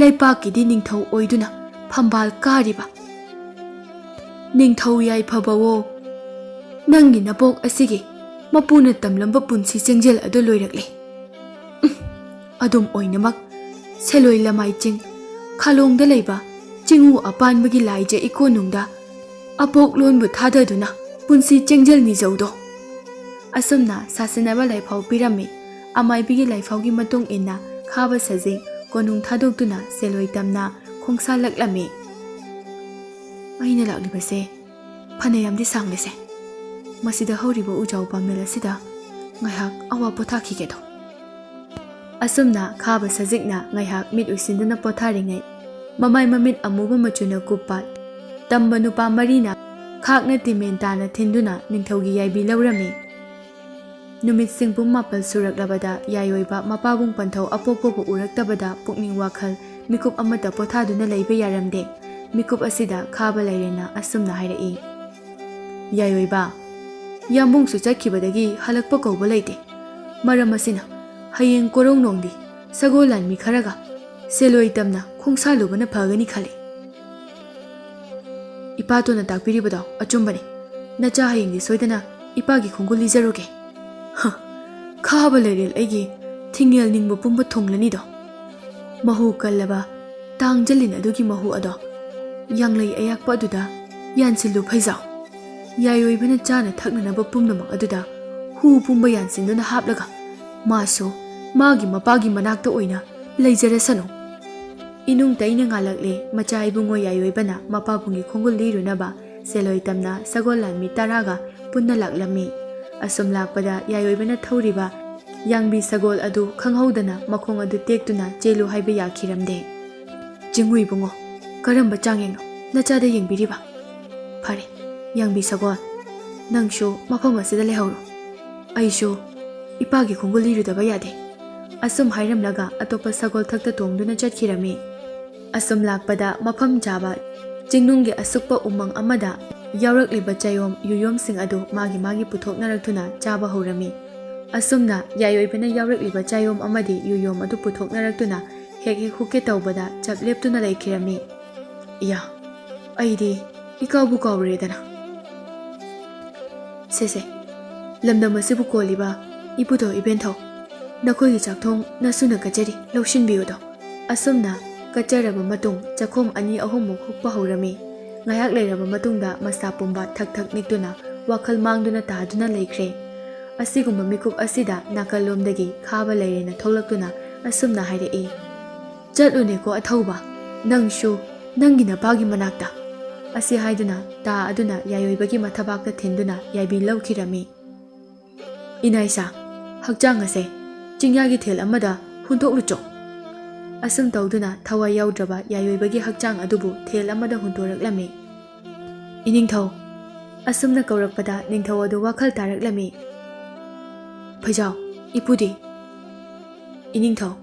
ꯂꯩꯄꯥꯛꯀꯤꯗꯤ ꯅꯤꯡꯊꯧ ꯑꯣꯏꯗꯨꯅ ꯐꯝꯕꯥꯜ ꯀꯥꯔꯤꯕ ꯅꯤꯡꯊꯧ ꯌꯥꯏꯐꯕꯋꯣ, ꯅꯪꯒꯤ ꯅꯄꯣꯛ ꯑꯁꯤꯒꯤ ꯃꯄꯨꯅ ꯇꯝꯂꯝꯕ ꯄꯨꯟꯁꯤ ꯆꯦꯡꯖꯦꯜ ꯑꯗꯨ ꯂꯣꯏꯔꯛꯂꯦ꯫ ꯎꯝ, ꯑꯗꯨꯝ ꯑꯣꯏꯅꯃꯛ ꯁꯦꯂꯣꯏ ꯂꯃꯥꯏ ꯆꯤꯡ ꯈꯥꯂꯣꯡꯗ ꯂꯩꯕ ꯆꯤꯡꯎ ꯑꯄꯥꯟꯕꯒꯤ ꯂꯥꯏꯖ ꯏꯀꯣꯟꯅꯨꯡꯗ ꯑꯄꯣꯛꯂꯣꯟꯕꯨ ꯊꯥꯗꯗꯨꯅ ꯄꯨꯟꯁꯤ ꯆꯦꯡꯖꯦꯜ ꯅꯤꯖꯧꯗꯣ꯫" ꯑꯁꯨꯝꯅ ꯁꯥꯁꯤꯟꯅꯕ ꯂꯥꯏꯐꯥꯎ ꯄꯤꯔꯝꯃꯤ꯫ ꯑꯃꯥꯏꯕꯤꯒꯤ ꯂꯥꯏꯐꯥꯎꯒꯤ ꯃꯇꯨꯡ ꯏꯟꯅ ꯈꯥꯕ ꯁꯖꯤꯛ ꯀꯣꯅꯨꯡ ꯊꯥꯗꯣꯛꯇꯨꯅ ꯁꯦꯂꯣꯏ ꯇꯝꯅ ꯈꯣꯡꯁꯥꯜꯂꯛꯂꯝꯃꯤ꯫ ꯑꯩꯅ ꯂꯥꯛꯂꯤꯕꯁꯦ ꯐꯅꯌꯥꯝꯗꯤ ꯁꯥꯡꯂꯦꯁꯦ꯫ ꯃꯁꯤꯗ ꯍꯧꯔꯤꯕ ꯎꯖꯥꯎ ꯄꯥꯝꯕꯦꯜ ꯑꯁꯤꯗ ꯉꯥꯏꯍꯥꯛ ꯑꯋꯥ ꯄꯣꯊꯥꯈꯤꯒꯦꯗꯣ꯫ ꯑꯁꯨꯝꯅ ꯈꯥꯕ ꯁꯖꯤꯛꯅ ꯉꯥꯏꯍꯥꯛ ꯃꯤꯠ ꯎꯏꯁꯤꯟꯗꯨꯅ ꯄꯣꯊꯥꯔꯤꯉꯩ, ꯃꯃꯥꯏ ꯃꯃꯤꯠ ꯑꯃꯨꯕ ꯃꯆꯨꯅ ꯀꯨꯞꯄ ꯇꯝꯕ ꯅꯨꯄꯥ ꯃꯔꯤꯅ ꯈꯥꯛꯅ ꯇꯤꯃꯦꯟ ꯇꯥꯅ ꯊꯤꯟꯗꯨꯅ ꯅꯤꯡꯊꯧꯒꯤ ꯌꯥꯏꯕꯤ ꯂꯧꯔꯝꯃꯤ꯫ ꯅꯨꯃꯤꯠꯁꯤꯡ ꯄꯨꯡ ꯃꯥꯄꯜ ꯁꯨꯔꯛꯂꯕꯗ ꯌꯥꯏꯑꯣꯏꯕ ꯃꯄꯥꯕꯨꯡ ꯄꯟꯊꯧ ꯑꯄꯣꯛꯄꯕꯨ ꯎꯔꯛꯇꯕꯗ ꯄꯨꯛꯅꯤꯡ ꯋꯥꯈꯜ ꯃꯤꯀꯨꯞ ꯑꯃꯠꯇ ꯄꯣꯊꯥꯗꯨꯅ ꯂꯩꯕ ꯌꯥꯔꯝꯗꯦ꯫ ꯃꯤꯀꯨꯞ ꯑꯁꯤꯗ ꯈꯥꯕ ꯂꯥꯏꯔꯦꯟꯅ ꯑꯁꯨꯝꯅ ꯍꯥꯏꯔꯛꯏ, "ꯌꯥꯏꯑꯣꯏꯕ, ꯌꯥꯝꯕꯨꯡꯁꯨ ꯆꯠꯈꯤꯕꯗꯒꯤ ꯍꯜꯂꯛꯄ ꯀꯧꯕ ꯂꯩꯇꯦ꯫ ꯃꯔꯝ ꯑꯁꯤꯅ ꯍꯌꯦꯡ ꯀꯣꯔꯧꯅꯣꯡꯗꯤ ꯁꯒꯣꯜ ꯂꯥꯟꯃꯤ ꯈꯔꯒ ꯁꯦꯂꯣꯏ ꯇꯝꯅ ꯈꯣꯡꯁꯥꯜꯂꯨꯕꯅ ꯐꯒꯅꯤ ꯈꯜꯂꯤ꯫" "ꯏꯄꯥꯇꯣꯟꯅ ꯇꯥꯛꯄꯤꯔꯤꯕꯗꯣ ꯑꯆꯨꯝꯕꯅꯤ꯫ ꯅꯆꯥ ꯍꯌꯦꯡꯗꯤ ꯁꯣꯏꯗꯅ ꯏꯄꯥꯒꯤ ꯈꯣꯡꯒꯨꯜ ꯂꯤꯖꯔꯨꯒꯦ꯫" ꯈꯥꯕ ꯂꯩꯔꯦꯜ ꯑꯩꯒꯤ ꯊꯤꯡꯉꯦꯜ ꯅꯤꯡꯕ ꯄꯨꯝꯕ ꯊꯨꯡꯂꯅꯤꯗꯣ꯫ ꯃꯍꯨ ꯀꯜꯂꯕ ꯇꯥꯡꯖꯂꯤꯟ ꯑꯗꯨꯒꯤ ꯃꯍꯨ ꯑꯗꯣ ꯌꯥꯡꯂꯩ ꯑꯌꯥꯛꯄ ꯑꯗꯨꯗ ꯌꯥꯟꯁꯤꯜꯂꯨ ꯐꯩꯖꯥꯎ꯫ ꯌꯥꯏꯑꯣꯏꯕꯅ ꯆꯥꯅ ꯊꯛꯅꯅꯕ ꯄꯨꯝꯅꯃꯛ ꯑꯗꯨꯗ ꯍꯨ ꯄꯨꯝꯕ ꯌꯥꯟꯁꯤꯟꯗꯨꯅ ꯍꯥꯞꯂꯒ ꯃꯥꯁꯨ ꯃꯥꯒꯤ ꯃꯄꯥꯒꯤ ꯃꯅꯥꯛꯇ ꯑꯣꯏꯅ ꯂꯩꯖꯔꯁꯅꯨ꯫ ꯏꯅꯨꯡ ꯇꯩꯅ ꯉꯥꯜꯂꯛꯂꯦ꯫ ꯃꯆꯥ ꯏꯕꯨꯡꯉꯣ ꯌꯥꯏꯑꯣꯏꯕꯅ ꯃꯄꯥꯕꯨꯡꯒꯤ ꯈꯣꯡꯒꯨꯜ ꯂꯤꯔꯨꯅꯕ ꯁꯦꯂꯣꯏ ꯇꯝꯅ ꯁꯒꯣꯜ ꯂꯥꯟꯃꯤ ꯇꯔꯥꯒ ꯄꯨꯟꯅ ꯂꯥꯛꯂꯝꯃꯤ꯫ ꯑꯁꯨꯝ ꯂꯥꯛꯄꯗ ꯌꯥꯏꯑꯣꯏꯕꯅ ꯊꯧꯔꯤꯕ ꯌꯥꯡꯕꯤ ꯁꯒꯣꯜ ꯑꯗꯨ ꯈꯪꯍꯧꯗꯅ ꯃꯈꯣꯡ ꯑꯗꯨ ꯇꯦꯛꯇꯨꯅ ꯆꯦꯜꯂꯨ ꯍꯥꯏꯕ ꯌꯥꯈꯤꯔꯝꯗꯦ꯫ "ꯆꯤꯡꯍꯨꯏ ꯏꯕꯨꯡꯉꯣ, ꯀꯔꯝꯕ ꯆꯥꯡꯌꯦꯡꯅꯣ ꯅꯆꯥꯗ ꯌꯦꯡꯕꯤꯔꯤꯕ? ꯐꯔꯦ, ꯌꯥꯡꯕꯤ ꯁꯒꯣꯜ, ꯅꯪꯁꯨ ꯃꯐꯝ ꯑꯁꯤꯗ ꯂꯩꯍꯧꯔꯣ꯫ ꯑꯩꯁꯨ ꯏꯄꯥꯒꯤ ꯈꯣꯡꯒꯨꯜ ꯂꯤꯔꯨꯗꯕ ꯌꯥꯗꯦ"꯫ ꯑꯁꯨꯝ ꯍꯥꯏꯔꯝꯂꯒ ꯑꯇꯣꯞꯄ ꯁꯒꯣꯜ ꯊꯛꯇ ꯇꯣꯡꯗꯨꯅ ꯆꯠꯈꯤꯔꯝꯃꯤ꯫ ꯑꯁꯨꯝ ꯂꯥꯛꯄꯗ ꯃꯐꯝ ꯆꯥꯕ ꯆꯤꯡꯅꯨꯡꯒꯤ ꯑꯁꯨꯛꯄ ꯎꯃꯪ ꯑꯃꯗ ꯌꯥꯎꯔꯛꯂꯤꯕ ꯆꯌꯣꯝ ꯌꯨꯌꯣꯝꯁꯤꯡ ꯑꯗꯨ ꯃꯥꯒꯤ ꯃꯥꯒꯤ ꯄꯨꯊꯣꯛꯅꯔꯛꯇꯨꯅ ꯆꯥꯕ ꯍꯧꯔꯝꯃꯤ꯫ ꯑꯁꯨꯝꯅ ꯌꯥꯏꯑꯣꯏꯕꯅ ꯌꯥꯎꯔꯛꯂꯤꯕ ꯆꯌꯣꯝ ꯑꯃꯗꯤ ꯌꯨꯌꯣꯝ ꯑꯗꯨ ꯄꯨꯊꯣꯛꯅꯔꯛꯇꯨꯅ ꯍꯦꯛ ꯍꯦꯛ ꯍꯨꯛꯀꯦ ꯇꯧꯕꯗ ꯆꯞ ꯂꯦꯞꯇꯨꯅ ꯂꯩꯈꯤꯔꯝꯃꯤ꯫ "ꯏꯌꯥ, ꯑꯩꯗꯤ ꯏꯀꯥꯎꯕꯨ ꯀꯥꯎꯔꯨꯔꯦꯗꯅ꯫ ꯁꯦ ꯁꯦ, ꯂꯝꯗꯝ ꯑꯁꯤꯕꯨ ꯀꯣꯜꯂꯤꯕ ꯏꯄꯨꯊꯧ ꯏꯕꯦꯟꯊꯧ, ꯅꯈꯣꯏꯒꯤ ꯆꯥꯛꯊꯣꯡ ꯅꯁꯨꯅ ꯀꯠꯆꯔꯤ, ꯂꯧꯁꯤꯟꯕꯤꯌꯨꯗꯣ"꯫ ꯑꯁꯨꯝꯅ ꯀꯠꯆꯔꯕ ꯃꯇꯨꯡ ꯆꯥꯛꯈꯣꯝ ꯑꯅꯤ ꯑꯍꯨꯝꯃꯨꯛ ꯍꯨꯛꯄ ꯍꯧꯔꯝꯃꯤ꯫ ꯉꯥꯏꯍꯥꯛ ꯂꯩꯔꯕ ꯃꯇꯨꯡꯗ ꯃꯁꯥ ꯄꯨꯝꯕ ꯊꯛ ꯊꯛ ꯅꯤꯛꯇꯨꯅ ꯋꯥꯈꯜ ꯃꯥꯡꯗꯨꯅ ꯇꯥꯗꯨꯅ ꯂꯩꯈ꯭ꯔꯦ꯫ ꯑꯁꯤꯒꯨꯝꯕ ꯃꯤꯀꯨꯞ ꯑꯁꯤꯗ ꯅꯥꯀꯜꯂꯣꯝꯗꯒꯤ ꯈꯥꯕ ꯂꯩꯔꯦꯅ ꯊꯣꯛꯂꯛꯇꯨꯅ ꯑꯁꯨꯝꯅ ꯍꯥꯏꯔꯛꯏ, "ꯆꯠꯂꯨꯅꯦꯀꯣ ꯑꯊꯧꯕ, ꯅꯪꯁꯨ ꯅꯪꯒꯤ ꯅꯄꯥꯒꯤ ꯃꯅꯥꯛꯇ"꯫ ꯑꯁꯤ ꯍꯥꯏꯗꯨꯅ ꯇꯥ ꯑꯗꯨꯅ ꯌꯥꯏꯑꯣꯏꯕꯒꯤ ꯃꯊꯕꯥꯛꯇ ꯊꯤꯟꯗꯨꯅ ꯌꯥꯏꯕꯤ ꯂꯧꯈꯤꯔꯝꯃꯤ꯫ "ꯏꯅꯥꯏꯁꯥ, ꯍꯛꯆꯥꯡ ꯑꯁꯦ ꯆꯤꯡꯌꯥꯒꯤ ꯊꯦꯜ ꯑꯃꯗ ꯍꯨꯟꯗꯣꯛꯂꯨꯆꯣ"꯫ ꯑꯁꯨꯝ ꯇꯧꯗꯨꯅ ꯊꯋꯥꯏ ꯌꯥꯎꯗ꯭ꯔꯕ ꯌꯥꯏꯑꯣꯏꯕꯒꯤ ꯍꯛꯆꯥꯡ ꯑꯗꯨꯕꯨ ꯊꯦꯜ ꯑꯃꯗ ꯍꯨꯟꯗꯣꯔꯛꯂꯝꯃꯤ꯫ "ꯏꯅꯤꯡꯊꯧ"꯫ ꯑꯁꯨꯝꯅ ꯀꯧꯔꯛꯄꯗ ꯅꯤꯡꯊꯧ ꯑꯗꯨ ꯋꯥꯈꯜ ꯇꯥꯔꯛꯂꯝꯃꯤ꯫ "ꯐꯩꯖꯥꯎ, ꯏꯄꯨꯗꯤ?" "ꯏꯅꯤꯡꯊꯧ,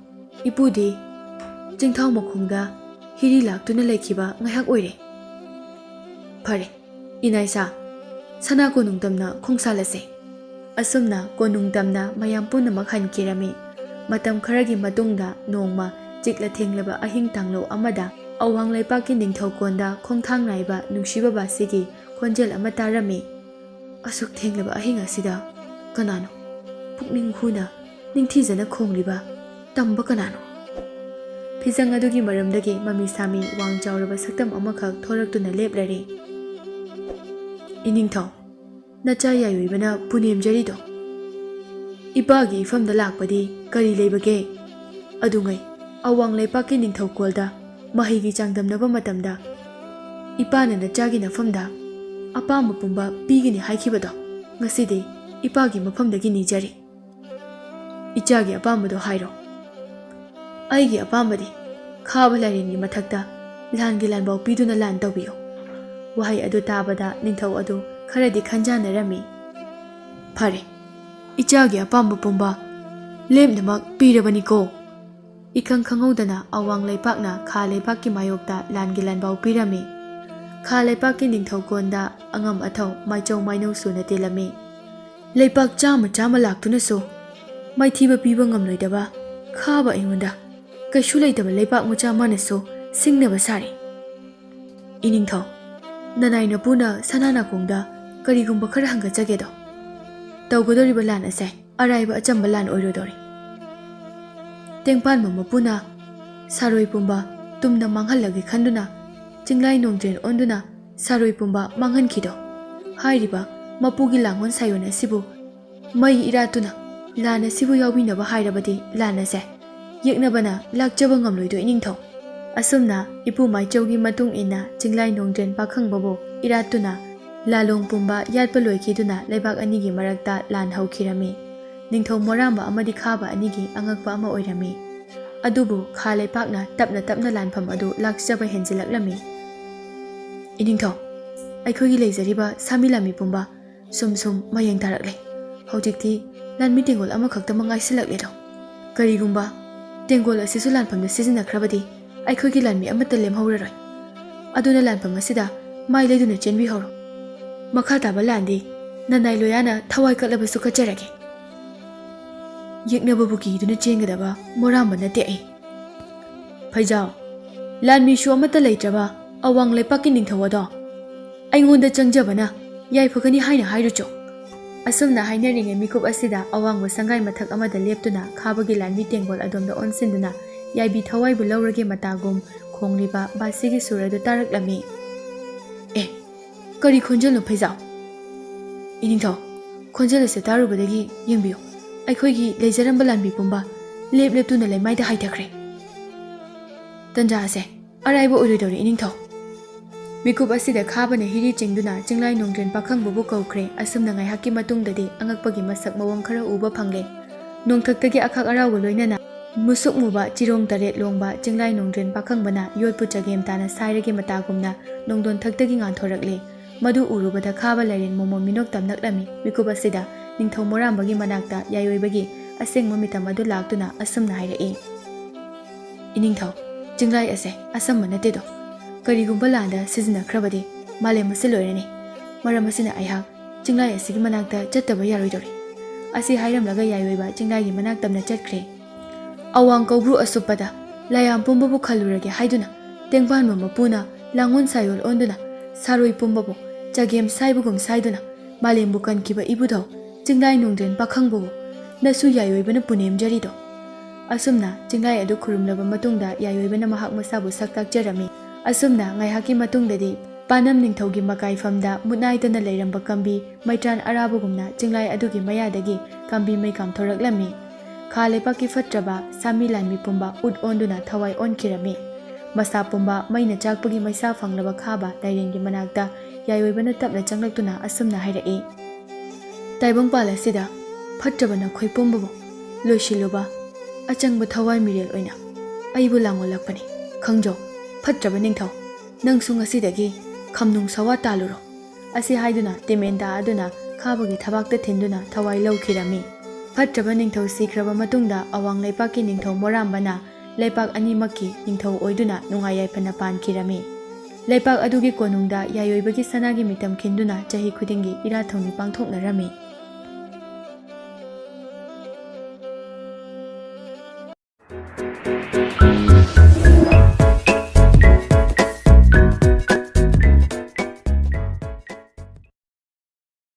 ꯏꯄꯨꯗꯤ ꯆꯤꯡꯊꯥꯎ ꯃꯈꯣꯡꯗ ꯍꯤꯔꯤ ꯂꯥꯛꯇꯨꯅ ꯂꯩꯈꯤꯕ ꯉꯥꯏꯍꯥꯛ ꯑꯣꯏꯔꯦ"꯫ "ꯐꯔꯦ, ꯏꯅꯥꯏꯁꯥ, ꯁꯅꯥ ꯀꯣꯅꯨꯡ ꯇꯝꯅ ꯈꯣꯡꯁꯥꯜꯂꯁꯦ"꯫ ꯑꯁꯨꯝꯅ ꯀꯣꯅꯨꯡ ꯇꯝꯅ ꯃꯌꯥꯝ ꯄꯨꯝꯅꯃꯛ ꯍꯟꯈꯤꯔꯝꯃꯤ꯫ ꯃꯇꯝ ꯈꯔꯒꯤ ꯃꯇꯨꯡꯗ ꯅꯣꯡꯃ ꯆꯤꯛꯂ ꯊꯦꯡꯂꯕ ꯑꯍꯤꯡ ꯇꯥꯡꯂꯧ ꯑꯃꯗ ꯑꯋꯥꯡ ꯂꯩꯄꯥꯛꯀꯤ ꯅꯤꯡꯊꯧ ꯀꯣꯟꯗ ꯈꯣꯡꯊꯥꯡ ꯅꯥꯏꯕ ꯅꯨꯡꯁꯤꯕ ꯕꯥꯁꯤꯒꯤ ꯈꯣꯟꯖꯦꯜ ꯑꯃ ꯇꯥꯔꯝꯃꯤ꯫ "ꯑꯁꯨꯛ ꯊꯦꯡꯂꯕ ꯑꯍꯤꯡ ꯑꯁꯤꯗ ꯀꯅꯥꯅꯣ?" ꯄꯨꯛꯅꯤꯡ ꯍꯨꯅ ꯅꯤꯡꯊꯤꯖꯅ ꯈꯣꯡꯂꯤꯕ ꯇꯝꯕ ꯀꯅꯥꯅꯣ? ꯐꯤꯖꯪ ꯑꯗꯨꯒꯤ ꯃꯔꯝꯗꯒꯤ ꯃꯃꯤ ꯁꯥꯃꯤ ꯋꯥꯡ ꯆꯥꯎꯔꯕ ꯁꯛꯇꯝ ꯑꯃꯈꯛ ꯊꯣꯔꯛꯇꯨꯅ ꯂꯦꯞꯂꯔꯦ꯫ "ꯏꯅꯤꯡꯊꯧ, ꯅꯆꯥ ꯌꯥꯏꯑꯣꯏꯕꯅ ꯄꯨꯅꯦꯝꯖꯔꯤꯗꯣ ꯏꯄꯥꯒꯤ ꯏꯐꯝꯗ ꯂꯥꯛꯄꯗꯤ ꯀꯔꯤ ꯂꯩꯕꯒꯦ? ꯑꯗꯨꯉꯩ ꯑꯋꯥꯡ ꯂꯩꯄꯥꯛꯀꯤ ꯅꯤꯡꯊꯧꯀꯣꯜꯗ ꯃꯍꯩꯒꯤ ꯆꯥꯡꯗꯝꯅꯕ ꯃꯇꯝꯗ ꯏꯄꯥꯅ ꯅꯆꯥꯒꯤ ꯅꯐꯝꯗ ꯑꯄꯥꯝꯕ ꯄꯨꯝꯕ ꯄꯤꯒꯅꯤ ꯍꯥꯏꯈꯤꯕꯗꯣ ꯉꯁꯤꯗꯤ ꯏꯄꯥꯒꯤ ꯃꯐꯝꯗꯒꯤ ꯅꯤꯖꯔꯤ꯫ ꯏꯆꯥꯒꯤ ꯑꯄꯥꯝꯕꯗꯣ ꯍꯥꯏꯔꯣ꯫" "ꯑꯩꯒꯤ ꯑꯄꯥꯝꯕꯗꯤ ꯈꯥꯕ ꯂꯥꯏꯔꯦꯟꯒꯤ ꯃꯊꯛꯇ ꯂꯥꯟꯒꯤ ꯂꯥꯟꯕꯥꯎ ꯄꯤꯗꯨꯅ ꯂꯥꯟ ꯇꯧꯕꯤꯌꯨ꯫" ꯋꯥꯍꯩ ꯑꯗꯨ ꯇꯥꯕꯗ ꯅꯤꯡꯊꯧ ꯑꯗꯨ ꯈꯔꯗꯤ ꯈꯟꯖꯥꯟꯅꯔꯝꯃꯤ꯫ "ꯐꯔꯦ, ꯏꯆꯥꯒꯤ ꯑꯄꯥꯝꯕ ꯄꯨꯝꯕ ꯂꯦꯝꯅꯃꯛ ꯄꯤꯔꯕꯅꯤꯀꯣ꯫" ꯏꯈꯪ ꯈꯪꯍꯧꯗꯅ ꯑꯋꯥꯡ ꯂꯩꯄꯥꯛꯅ ꯈꯥ ꯂꯩꯄꯥꯛꯀꯤ ꯃꯥꯌꯣꯛꯇ ꯂꯥꯟꯒꯤ ꯂꯥꯟꯕꯥꯎ ꯄꯤꯔꯝꯃꯤ꯫ ꯈꯥ ꯂꯩꯄꯥꯛꯀꯤ ꯅꯤꯡꯊꯧꯀꯣꯟꯗ ꯑꯉꯝ ꯑꯊꯧ ꯃꯥꯏꯆꯧ ꯃꯥꯏꯅꯧ ꯁꯨꯅ ꯇꯦꯜꯂꯝꯃꯤ꯫ "ꯂꯩꯄꯥꯛ ꯆꯥꯝꯃ ꯆꯥꯝꯃ ꯂꯥꯛꯇꯨꯅꯁꯨ ꯃꯥꯏꯊꯤꯕ ꯄꯤꯕ ꯉꯝꯂꯣꯏꯗꯕ ꯈꯥꯕ ꯑꯩꯉꯣꯟꯗ ꯀꯩꯁꯨ ꯂꯩꯇꯕ ꯂꯩꯄꯥꯛ ꯃꯆꯥ ꯃꯥꯅꯁꯨ ꯁꯤꯡꯅꯕ ꯁꯥꯔꯤ꯫ ꯏꯅꯤꯡꯊꯧ, ꯅꯅꯥꯏ ꯅꯄꯨꯅ ꯁꯅꯥ ꯅꯥꯀꯣꯡꯗ ꯀꯔꯤꯒꯨꯝꯕ ꯈꯔ ꯍꯪꯒꯠꯆꯒꯦꯗꯣ꯫ ꯇꯧꯒꯗꯧꯔꯤꯕ ꯂꯥꯟ ꯑꯁꯦ ꯑꯔꯥꯏꯕ ꯑꯆꯝꯕ ꯂꯥꯟ ꯑꯣꯏꯔꯣꯏꯗꯧꯔꯤ꯫" ꯇꯦꯡꯄꯥꯟꯕ ꯃꯄꯨꯅ ꯁꯥꯔꯣꯏ ꯄꯨꯝꯕ ꯇꯨꯝꯅ ꯃꯥꯡꯍꯜꯂꯒꯦ ꯈꯟꯗꯨꯅ ꯆꯤꯡꯂꯥꯏ ꯅꯣꯡꯗ꯭ꯔꯦꯟ ꯑꯣꯟꯗꯨꯅ ꯁꯥꯔꯣꯏ ꯄꯨꯝꯕ ꯃꯥꯡꯍꯟꯈꯤꯗꯣ꯫ ꯍꯥꯏꯔꯤꯕ ꯃꯄꯨꯒꯤ ꯂꯥꯡꯑꯣꯟ ꯁꯥꯏꯑꯣꯟ ꯑꯁꯤꯕꯨ ꯃꯩ ꯏꯔꯥꯠꯇꯨꯅ ꯂꯥꯟ ꯑꯁꯤꯕꯨ ꯌꯥꯎꯕꯤꯅꯕ ꯍꯥꯏꯔꯕꯗꯤ ꯂꯥꯟ ꯑꯁꯦ ꯌꯦꯛꯅꯕꯅ ꯂꯥꯛꯆꯕ ꯉꯝꯂꯣꯏꯗꯣ ꯏꯅꯤꯡꯊꯧ꯫ ꯑꯁꯨꯝꯅ ꯏꯄꯨ ꯃꯥꯏꯆꯧꯒꯤ ꯃꯇꯨꯡ ꯏꯟꯅ ꯆꯤꯡꯂꯥꯏ ꯅꯣꯡꯗ꯭ꯔꯦꯟ ꯄꯥꯈꯪꯕꯕꯨ ꯏꯔꯥꯠꯇꯨꯅ ꯂꯥꯂꯣꯡ ꯄꯨꯝꯕ ꯌꯥꯠꯄ ꯂꯣꯏꯈꯤꯗꯨꯅ ꯂꯩꯕꯥꯛ ꯑꯅꯤꯒꯤ ꯃꯔꯛꯇ ꯂꯥꯟ ꯍꯧꯈꯤꯔꯝꯃꯤ꯫ ꯅꯤꯡꯊꯧ ꯃꯣꯔꯥꯝꯕ ꯑꯃꯗꯤ ꯈꯥꯕ ꯑꯅꯤꯒꯤ ꯑꯉꯛꯄ ꯑꯃ ꯑꯣꯏꯔꯝꯃꯤ꯫ ꯑꯗꯨꯕꯨ ꯈꯥ ꯂꯩꯄꯥꯛꯅ ꯇꯞꯅ ꯇꯞꯅ ꯂꯥꯟꯐꯝ ꯑꯗꯨ ꯂꯥꯛꯆꯕ ꯍꯦꯟꯖꯤꯜꯂꯛꯂꯝꯃꯤ꯫ ꯏꯅꯤꯡꯊꯧ, ꯑꯩꯈꯣꯏꯒꯤ ꯂꯩꯖꯔꯤꯕ ꯁꯥꯃꯤ ꯂꯥꯟꯃꯤ ꯄꯨꯝꯕ ꯁꯨꯝ ꯁꯨꯝ ꯃꯌꯦꯡ ꯇꯥꯔꯛꯂꯦ꯫ ꯍꯧꯖꯤꯛꯇꯤ ꯂꯥꯟꯃꯤ ꯇꯦꯡꯒꯣꯜ ꯑꯃꯈꯛꯇꯃꯛ ꯉꯥꯏꯁꯤꯜꯂꯛꯂꯦꯗꯣ꯫ ꯀꯔꯤꯒꯨꯝꯕ ꯇꯦꯡꯒꯣꯜ ꯑꯁꯤꯁꯨ ꯂꯥꯟꯐꯝꯗ ꯁꯤꯖꯤꯟꯅꯈ꯭ꯔꯕꯗꯤ ꯑꯩꯈꯣꯏꯒꯤ ꯂꯥꯟꯃꯤ ꯑꯃꯠꯇ ꯂꯦꯝꯍꯧꯔꯔꯣꯏ꯫ ꯑꯗꯨꯅ ꯂꯥꯟꯐꯝ ꯑꯁꯤꯗ ꯃꯥꯏ ꯂꯩꯗꯨꯅ ꯆꯦꯟꯕꯤꯍꯧꯔꯣ꯫ ꯃꯈꯥ ꯇꯥꯕ ꯂꯥꯟꯗꯤ ꯅꯅꯥꯏ ꯂꯣꯌꯥꯅ ꯊꯋꯥꯏ ꯀꯠꯂꯕꯁꯨ ꯀꯠꯆꯔꯒꯦ꯫ ꯌꯦꯛꯅꯕꯕꯨ ꯀꯤꯗꯨꯅ ꯆꯦꯟꯒꯗꯕ ꯃꯣꯔꯥꯝꯕ ꯅꯠꯇꯦ ꯑꯩ꯫ ꯐꯩꯖꯥꯎ, ꯂꯥꯟꯃꯤꯁꯨ ꯑꯃꯠꯇ ꯂꯩꯇ꯭ꯔꯕ ꯑꯋꯥꯡ ꯂꯩꯄꯥꯛꯀꯤ ꯅꯤꯡꯊꯧ ꯑꯗꯣ ꯑꯩꯉꯣꯟꯗ ꯆꯪꯖꯕꯅ ꯌꯥꯏꯐꯒꯅꯤ ꯍꯥꯏꯅ ꯍꯥꯏꯔꯨꯆꯣ꯫ ꯑꯁꯨꯝꯅ ꯍꯥꯏꯅꯔꯤꯉꯩ ꯃꯤꯀꯨꯞ ꯑꯁꯤꯗ ꯑꯋꯥꯡꯕ ꯁꯪꯒꯥꯏ ꯃꯊꯛ ꯑꯃꯗ ꯂꯦꯞꯇꯨꯅ ꯈꯥꯕꯒꯤ ꯂꯥꯟꯃꯤ ꯇꯦꯡꯒꯣꯜ ꯑꯗꯣꯝꯗ ꯑꯣꯟꯁꯤꯟꯗꯨꯅ ꯌꯥꯏꯕꯤ ꯊꯋꯥꯏꯕꯨ ꯂꯧꯔꯒꯦ ꯃꯇꯥꯒꯨꯝ ꯈꯣꯡꯂꯤꯕ ꯕꯥꯁꯤꯒꯤ ꯁꯨꯔ ꯑꯗꯨ ꯇꯥꯔꯛꯂꯝꯃꯤ꯫ ꯑꯦ, ꯀꯔꯤ ꯈꯣꯟꯖꯦꯜꯅꯣ ꯐꯩꯖꯥꯎ? ꯏꯅꯤꯡꯊꯧ, ꯈꯣꯟꯖꯦꯜ ꯑꯁꯤ ꯇꯥꯔꯨꯕꯗꯒꯤ ꯌꯦꯡꯕꯤꯌꯨ, ꯑꯩꯈꯣꯏꯒꯤ ꯂꯩꯖꯔꯝꯕ ꯂꯥꯟꯃꯤ ꯄꯨꯝꯕ ꯂꯦꯞ ꯂꯦꯞꯇꯨꯅ ꯂꯩꯃꯥꯏꯗ ꯍꯥꯏꯊꯈ꯭ꯔꯦ꯫ ꯇꯟꯖꯥ ꯑꯁꯦ ꯑꯔꯥꯏꯕ ꯑꯣꯏꯔꯣꯏꯗꯧꯔꯤ ꯏꯅꯤꯡꯊꯧ꯫ ꯃꯤꯀꯨꯞ ꯑꯁꯤꯗ ꯈꯥꯕꯅ ꯍꯤꯔꯤ ꯆꯤꯡꯗꯨꯅ ꯆꯤꯡꯂꯥꯏ ꯅꯣꯡꯗ꯭ꯔꯦꯟ ꯄꯥꯈꯪꯕꯕꯨ ꯀꯧꯈ꯭ꯔꯦ꯫ ꯑꯁꯨꯝꯅ ꯉꯥꯏꯍꯥꯛꯀꯤ ꯃꯇꯨꯡꯗꯗꯤ ꯑꯉꯛꯄꯒꯤ ꯃꯁꯛ ꯃꯑꯣꯡ ꯈꯔ ꯎꯕ ꯐꯪꯂꯦ꯫ ꯅꯣꯡꯊꯛꯇꯒꯤ ꯑꯈꯥꯛ ꯑꯔꯥꯎꯒ ꯂꯣꯏꯅꯅ ꯃꯨꯁꯨꯛ ꯃꯨꯕ ꯆꯤꯔꯣꯡ ꯇꯔꯦꯠ ꯂꯣꯡꯕ ꯆꯤꯡꯂꯥꯏ ꯅꯣꯡꯗ꯭ꯔꯦꯟ ꯄꯥꯈꯪꯕꯅ ꯌꯣꯠꯄꯨ ꯆꯒꯦꯝ ꯇꯥꯅ ꯁꯥꯏꯔꯒꯦ ꯃꯇꯥꯒꯨꯝꯅ ꯅꯣꯡꯗꯣꯟꯊꯛꯇꯒꯤ ꯉꯥꯟꯊꯣꯔꯛꯂꯦ꯫ ꯃꯗꯨ ꯎꯔꯨꯕꯗ ꯈꯥꯕ ꯂꯥꯏꯔꯦꯟ ꯃꯣꯃꯣꯟ ꯃꯤꯅꯣꯛ ꯇꯝꯂꯛꯂꯝꯃꯤ꯫ ꯃꯤꯀꯨꯞ ꯑꯁꯤꯗ ꯅꯤꯡꯊꯧ ꯃꯣꯔꯥꯝꯕꯒꯤ ꯃꯅꯥꯛꯇ ꯌꯥꯏꯑꯣꯏꯕꯒꯤ ꯑꯁꯦꯡꯕ ꯃꯤꯇꯝ ꯑꯗꯨ ꯂꯥꯛꯇꯨꯅ ꯑꯁꯨꯝꯅ ꯍꯥꯏꯔꯛꯏ, "ꯏꯅꯤꯡꯊꯧ, ꯆꯤꯡꯂꯥꯏ ꯑꯁꯦ ꯑꯁꯝꯕ ꯅꯠꯇꯦꯗꯣ꯫ ꯀꯔꯤꯒꯨꯝꯕ ꯂꯥꯟꯗ ꯁꯤꯖꯤꯟꯅꯈ꯭ꯔꯕꯗꯤ ꯃꯥꯂꯦꯝ ꯑꯁꯤ ꯂꯣꯏꯔꯅꯤ꯫ ꯃꯔꯝ ꯑꯁꯤꯅ ꯑꯩꯍꯥꯛ ꯆꯤꯡꯂꯥꯏ ꯑꯁꯤꯒꯤ ꯃꯅꯥꯛꯇ ꯆꯠꯇꯕ ꯌꯥꯔꯣꯏꯗꯧꯔꯤ"꯫ ꯑꯁꯤ ꯍꯥꯏꯔꯝꯂꯒ ꯌꯥꯏꯑꯣꯏꯕ ꯆꯤꯡꯂꯥꯏꯒꯤ ꯃꯅꯥꯛ ꯇꯝꯅ ꯆꯠꯈ꯭ꯔꯦ꯫ ꯑꯋꯥꯡ ꯀꯧꯕ꯭ꯔꯨ ꯑꯁꯨꯞꯄꯗ ꯂꯥꯏꯌꯥꯝ ꯄꯨꯝꯕꯕꯨ ꯈꯜꯂꯨꯔꯒꯦ ꯍꯥꯏꯗꯨꯅ ꯇꯦꯡꯕꯥꯟꯕ ꯃꯄꯨꯅ ꯂꯥꯡꯑꯣꯟ ꯁꯥꯏꯑꯣꯟ ꯑꯣꯟꯗꯨꯅ ꯁꯥꯔꯣꯏ ꯄꯨꯝꯕꯕꯨ ꯆꯒꯦꯝ ꯁꯥꯏꯕꯒꯨꯝ ꯁꯥꯏꯗꯨꯅ ꯃꯥꯂꯦꯝꯕꯨ ꯀꯟꯈꯤꯕ ꯏꯕꯨꯙꯧ ꯆꯤꯡꯂꯥꯏ ꯅꯣꯡꯗ꯭ꯔꯦꯟ ꯄꯥꯈꯪꯕꯕꯨ ꯅꯁꯨ ꯌꯥꯏꯑꯣꯏꯕꯅ ꯄꯨꯅꯦꯝꯖꯔꯤꯗꯣ꯫ ꯑꯁꯨꯝꯅ ꯆꯤꯡꯂꯥꯏ ꯑꯗꯨ ꯈꯨꯔꯨꯝꯂꯕ ꯃꯇꯨꯡꯗ ꯌꯥꯏꯑꯣꯏꯕꯅ ꯃꯍꯥꯛ ꯃꯁꯥꯕꯨ ꯁꯛ ꯇꯥꯛꯆꯔꯝꯃꯤ꯫ ꯑꯁꯨꯝꯅ ꯉꯥꯏꯍꯥꯛꯀꯤ ꯃꯇꯨꯡꯗꯗꯤ ꯄꯥꯅꯝ ꯅꯤꯡꯊꯧꯒꯤ ꯃꯀꯥꯏꯐꯝꯗ ꯃꯨꯠꯅꯥꯏꯗꯅ ꯂꯩꯔꯝꯕ ꯀꯝꯕꯤ ꯃꯩꯇ꯭ꯔꯥꯟ ꯑꯔꯥꯕꯒꯨꯝꯅ ꯆꯤꯡꯂꯥꯏ ꯑꯗꯨꯒꯤ ꯃꯌꯥꯗꯒꯤ ꯀꯝꯕꯤ ꯃꯩ ꯀꯥꯝꯊꯣꯔꯛꯂꯝꯃꯤ꯫ ꯈꯥ ꯂꯩꯄꯥꯛꯀꯤ ꯐꯠꯇ꯭ꯔꯕ ꯁꯥꯃꯤ ꯂꯥꯟꯃꯤ ꯄꯨꯝꯕ ꯎꯠ ꯑꯣꯟꯗꯨꯅ ꯊꯋꯥꯏ ꯑꯣꯟꯈꯤꯔꯝꯃꯤ꯫ ꯃꯁꯥ ꯄꯨꯝꯕ ꯃꯩꯅ ꯆꯥꯛꯄꯒꯤ ꯃꯩꯁꯥ ꯐꯪꯂꯕ ꯈꯥꯕ ꯂꯥꯏꯔꯦꯟꯒꯤ ꯃꯅꯥꯛꯇ ꯌꯥꯏꯑꯣꯏꯕꯅ ꯇꯞꯅ ꯆꯪꯂꯛꯇꯨꯅ ꯑꯁꯨꯝꯅ ꯍꯥꯏꯔꯛꯏ, "ꯇꯥꯏꯕꯪꯄꯥꯜ ꯑꯁꯤꯗ ꯐꯠꯇ꯭ꯔꯕ ꯅꯈꯣꯏ ꯄꯨꯝꯕꯕꯨ ꯂꯣꯏꯁꯤꯜꯂꯨꯕ ꯑꯆꯪꯕ ꯊꯋꯥꯏ ꯃꯤꯔꯦꯜ ꯑꯣꯏꯅ ꯑꯩꯕꯨ ꯂꯥꯡꯑꯣꯜꯂꯛꯄꯅꯤ꯫ ꯈꯪꯖꯧ, ꯐꯠꯇ꯭ꯔꯕ ꯅꯤꯡꯊꯧ, ꯅꯪꯁꯨ ꯉꯁꯤꯗꯒꯤ ꯈꯝꯅꯨꯡ ꯁꯋꯥ ꯇꯥꯜꯂꯨꯔꯣ"꯫ ꯑꯁꯤ ꯍꯥꯏꯗꯨꯅ ꯇꯦꯃꯦꯟꯗꯥ ꯑꯗꯨꯅ ꯈꯥꯕꯒꯤ ꯊꯕꯥꯛꯇ ꯊꯤꯟꯗꯨꯅ ꯊꯋꯥꯏ ꯂꯧꯈꯤꯔꯝꯃꯤ꯫ ꯐꯠꯇ꯭ꯔꯕ ꯅꯤꯡꯊꯧ ꯁꯤꯈ꯭ꯔꯕ ꯃꯇꯨꯡꯗ ꯑꯋꯥꯡ ꯂꯩꯄꯥꯛꯀꯤ ꯅꯤꯡꯊꯧ ꯃꯣꯔꯥꯝꯕꯅ ꯂꯩꯄꯥꯛ ꯑꯅꯤꯃꯛꯀꯤ ꯅꯤꯡꯊꯧ ꯑꯣꯏꯗꯨꯅ ꯅꯨꯡꯉꯥꯏ ꯌꯥꯏꯐꯅ ꯄꯥꯟꯈꯤꯔꯝꯃꯤ꯫ ꯂꯩꯄꯥꯛ ꯑꯗꯨꯒꯤ ꯀꯣꯅꯨꯡꯗ ꯌꯥꯏꯑꯣꯏꯕꯒꯤ ꯁꯅꯥꯒꯤ ꯃꯤꯇꯝ ꯈꯤꯟꯗꯨꯅ ꯆꯍꯤ ꯈꯨꯗꯤꯡꯒꯤ ꯏꯔꯥꯠ ꯊꯧꯅꯤ ꯄꯥꯡꯊꯣꯛꯅꯔꯝꯃꯤ꯫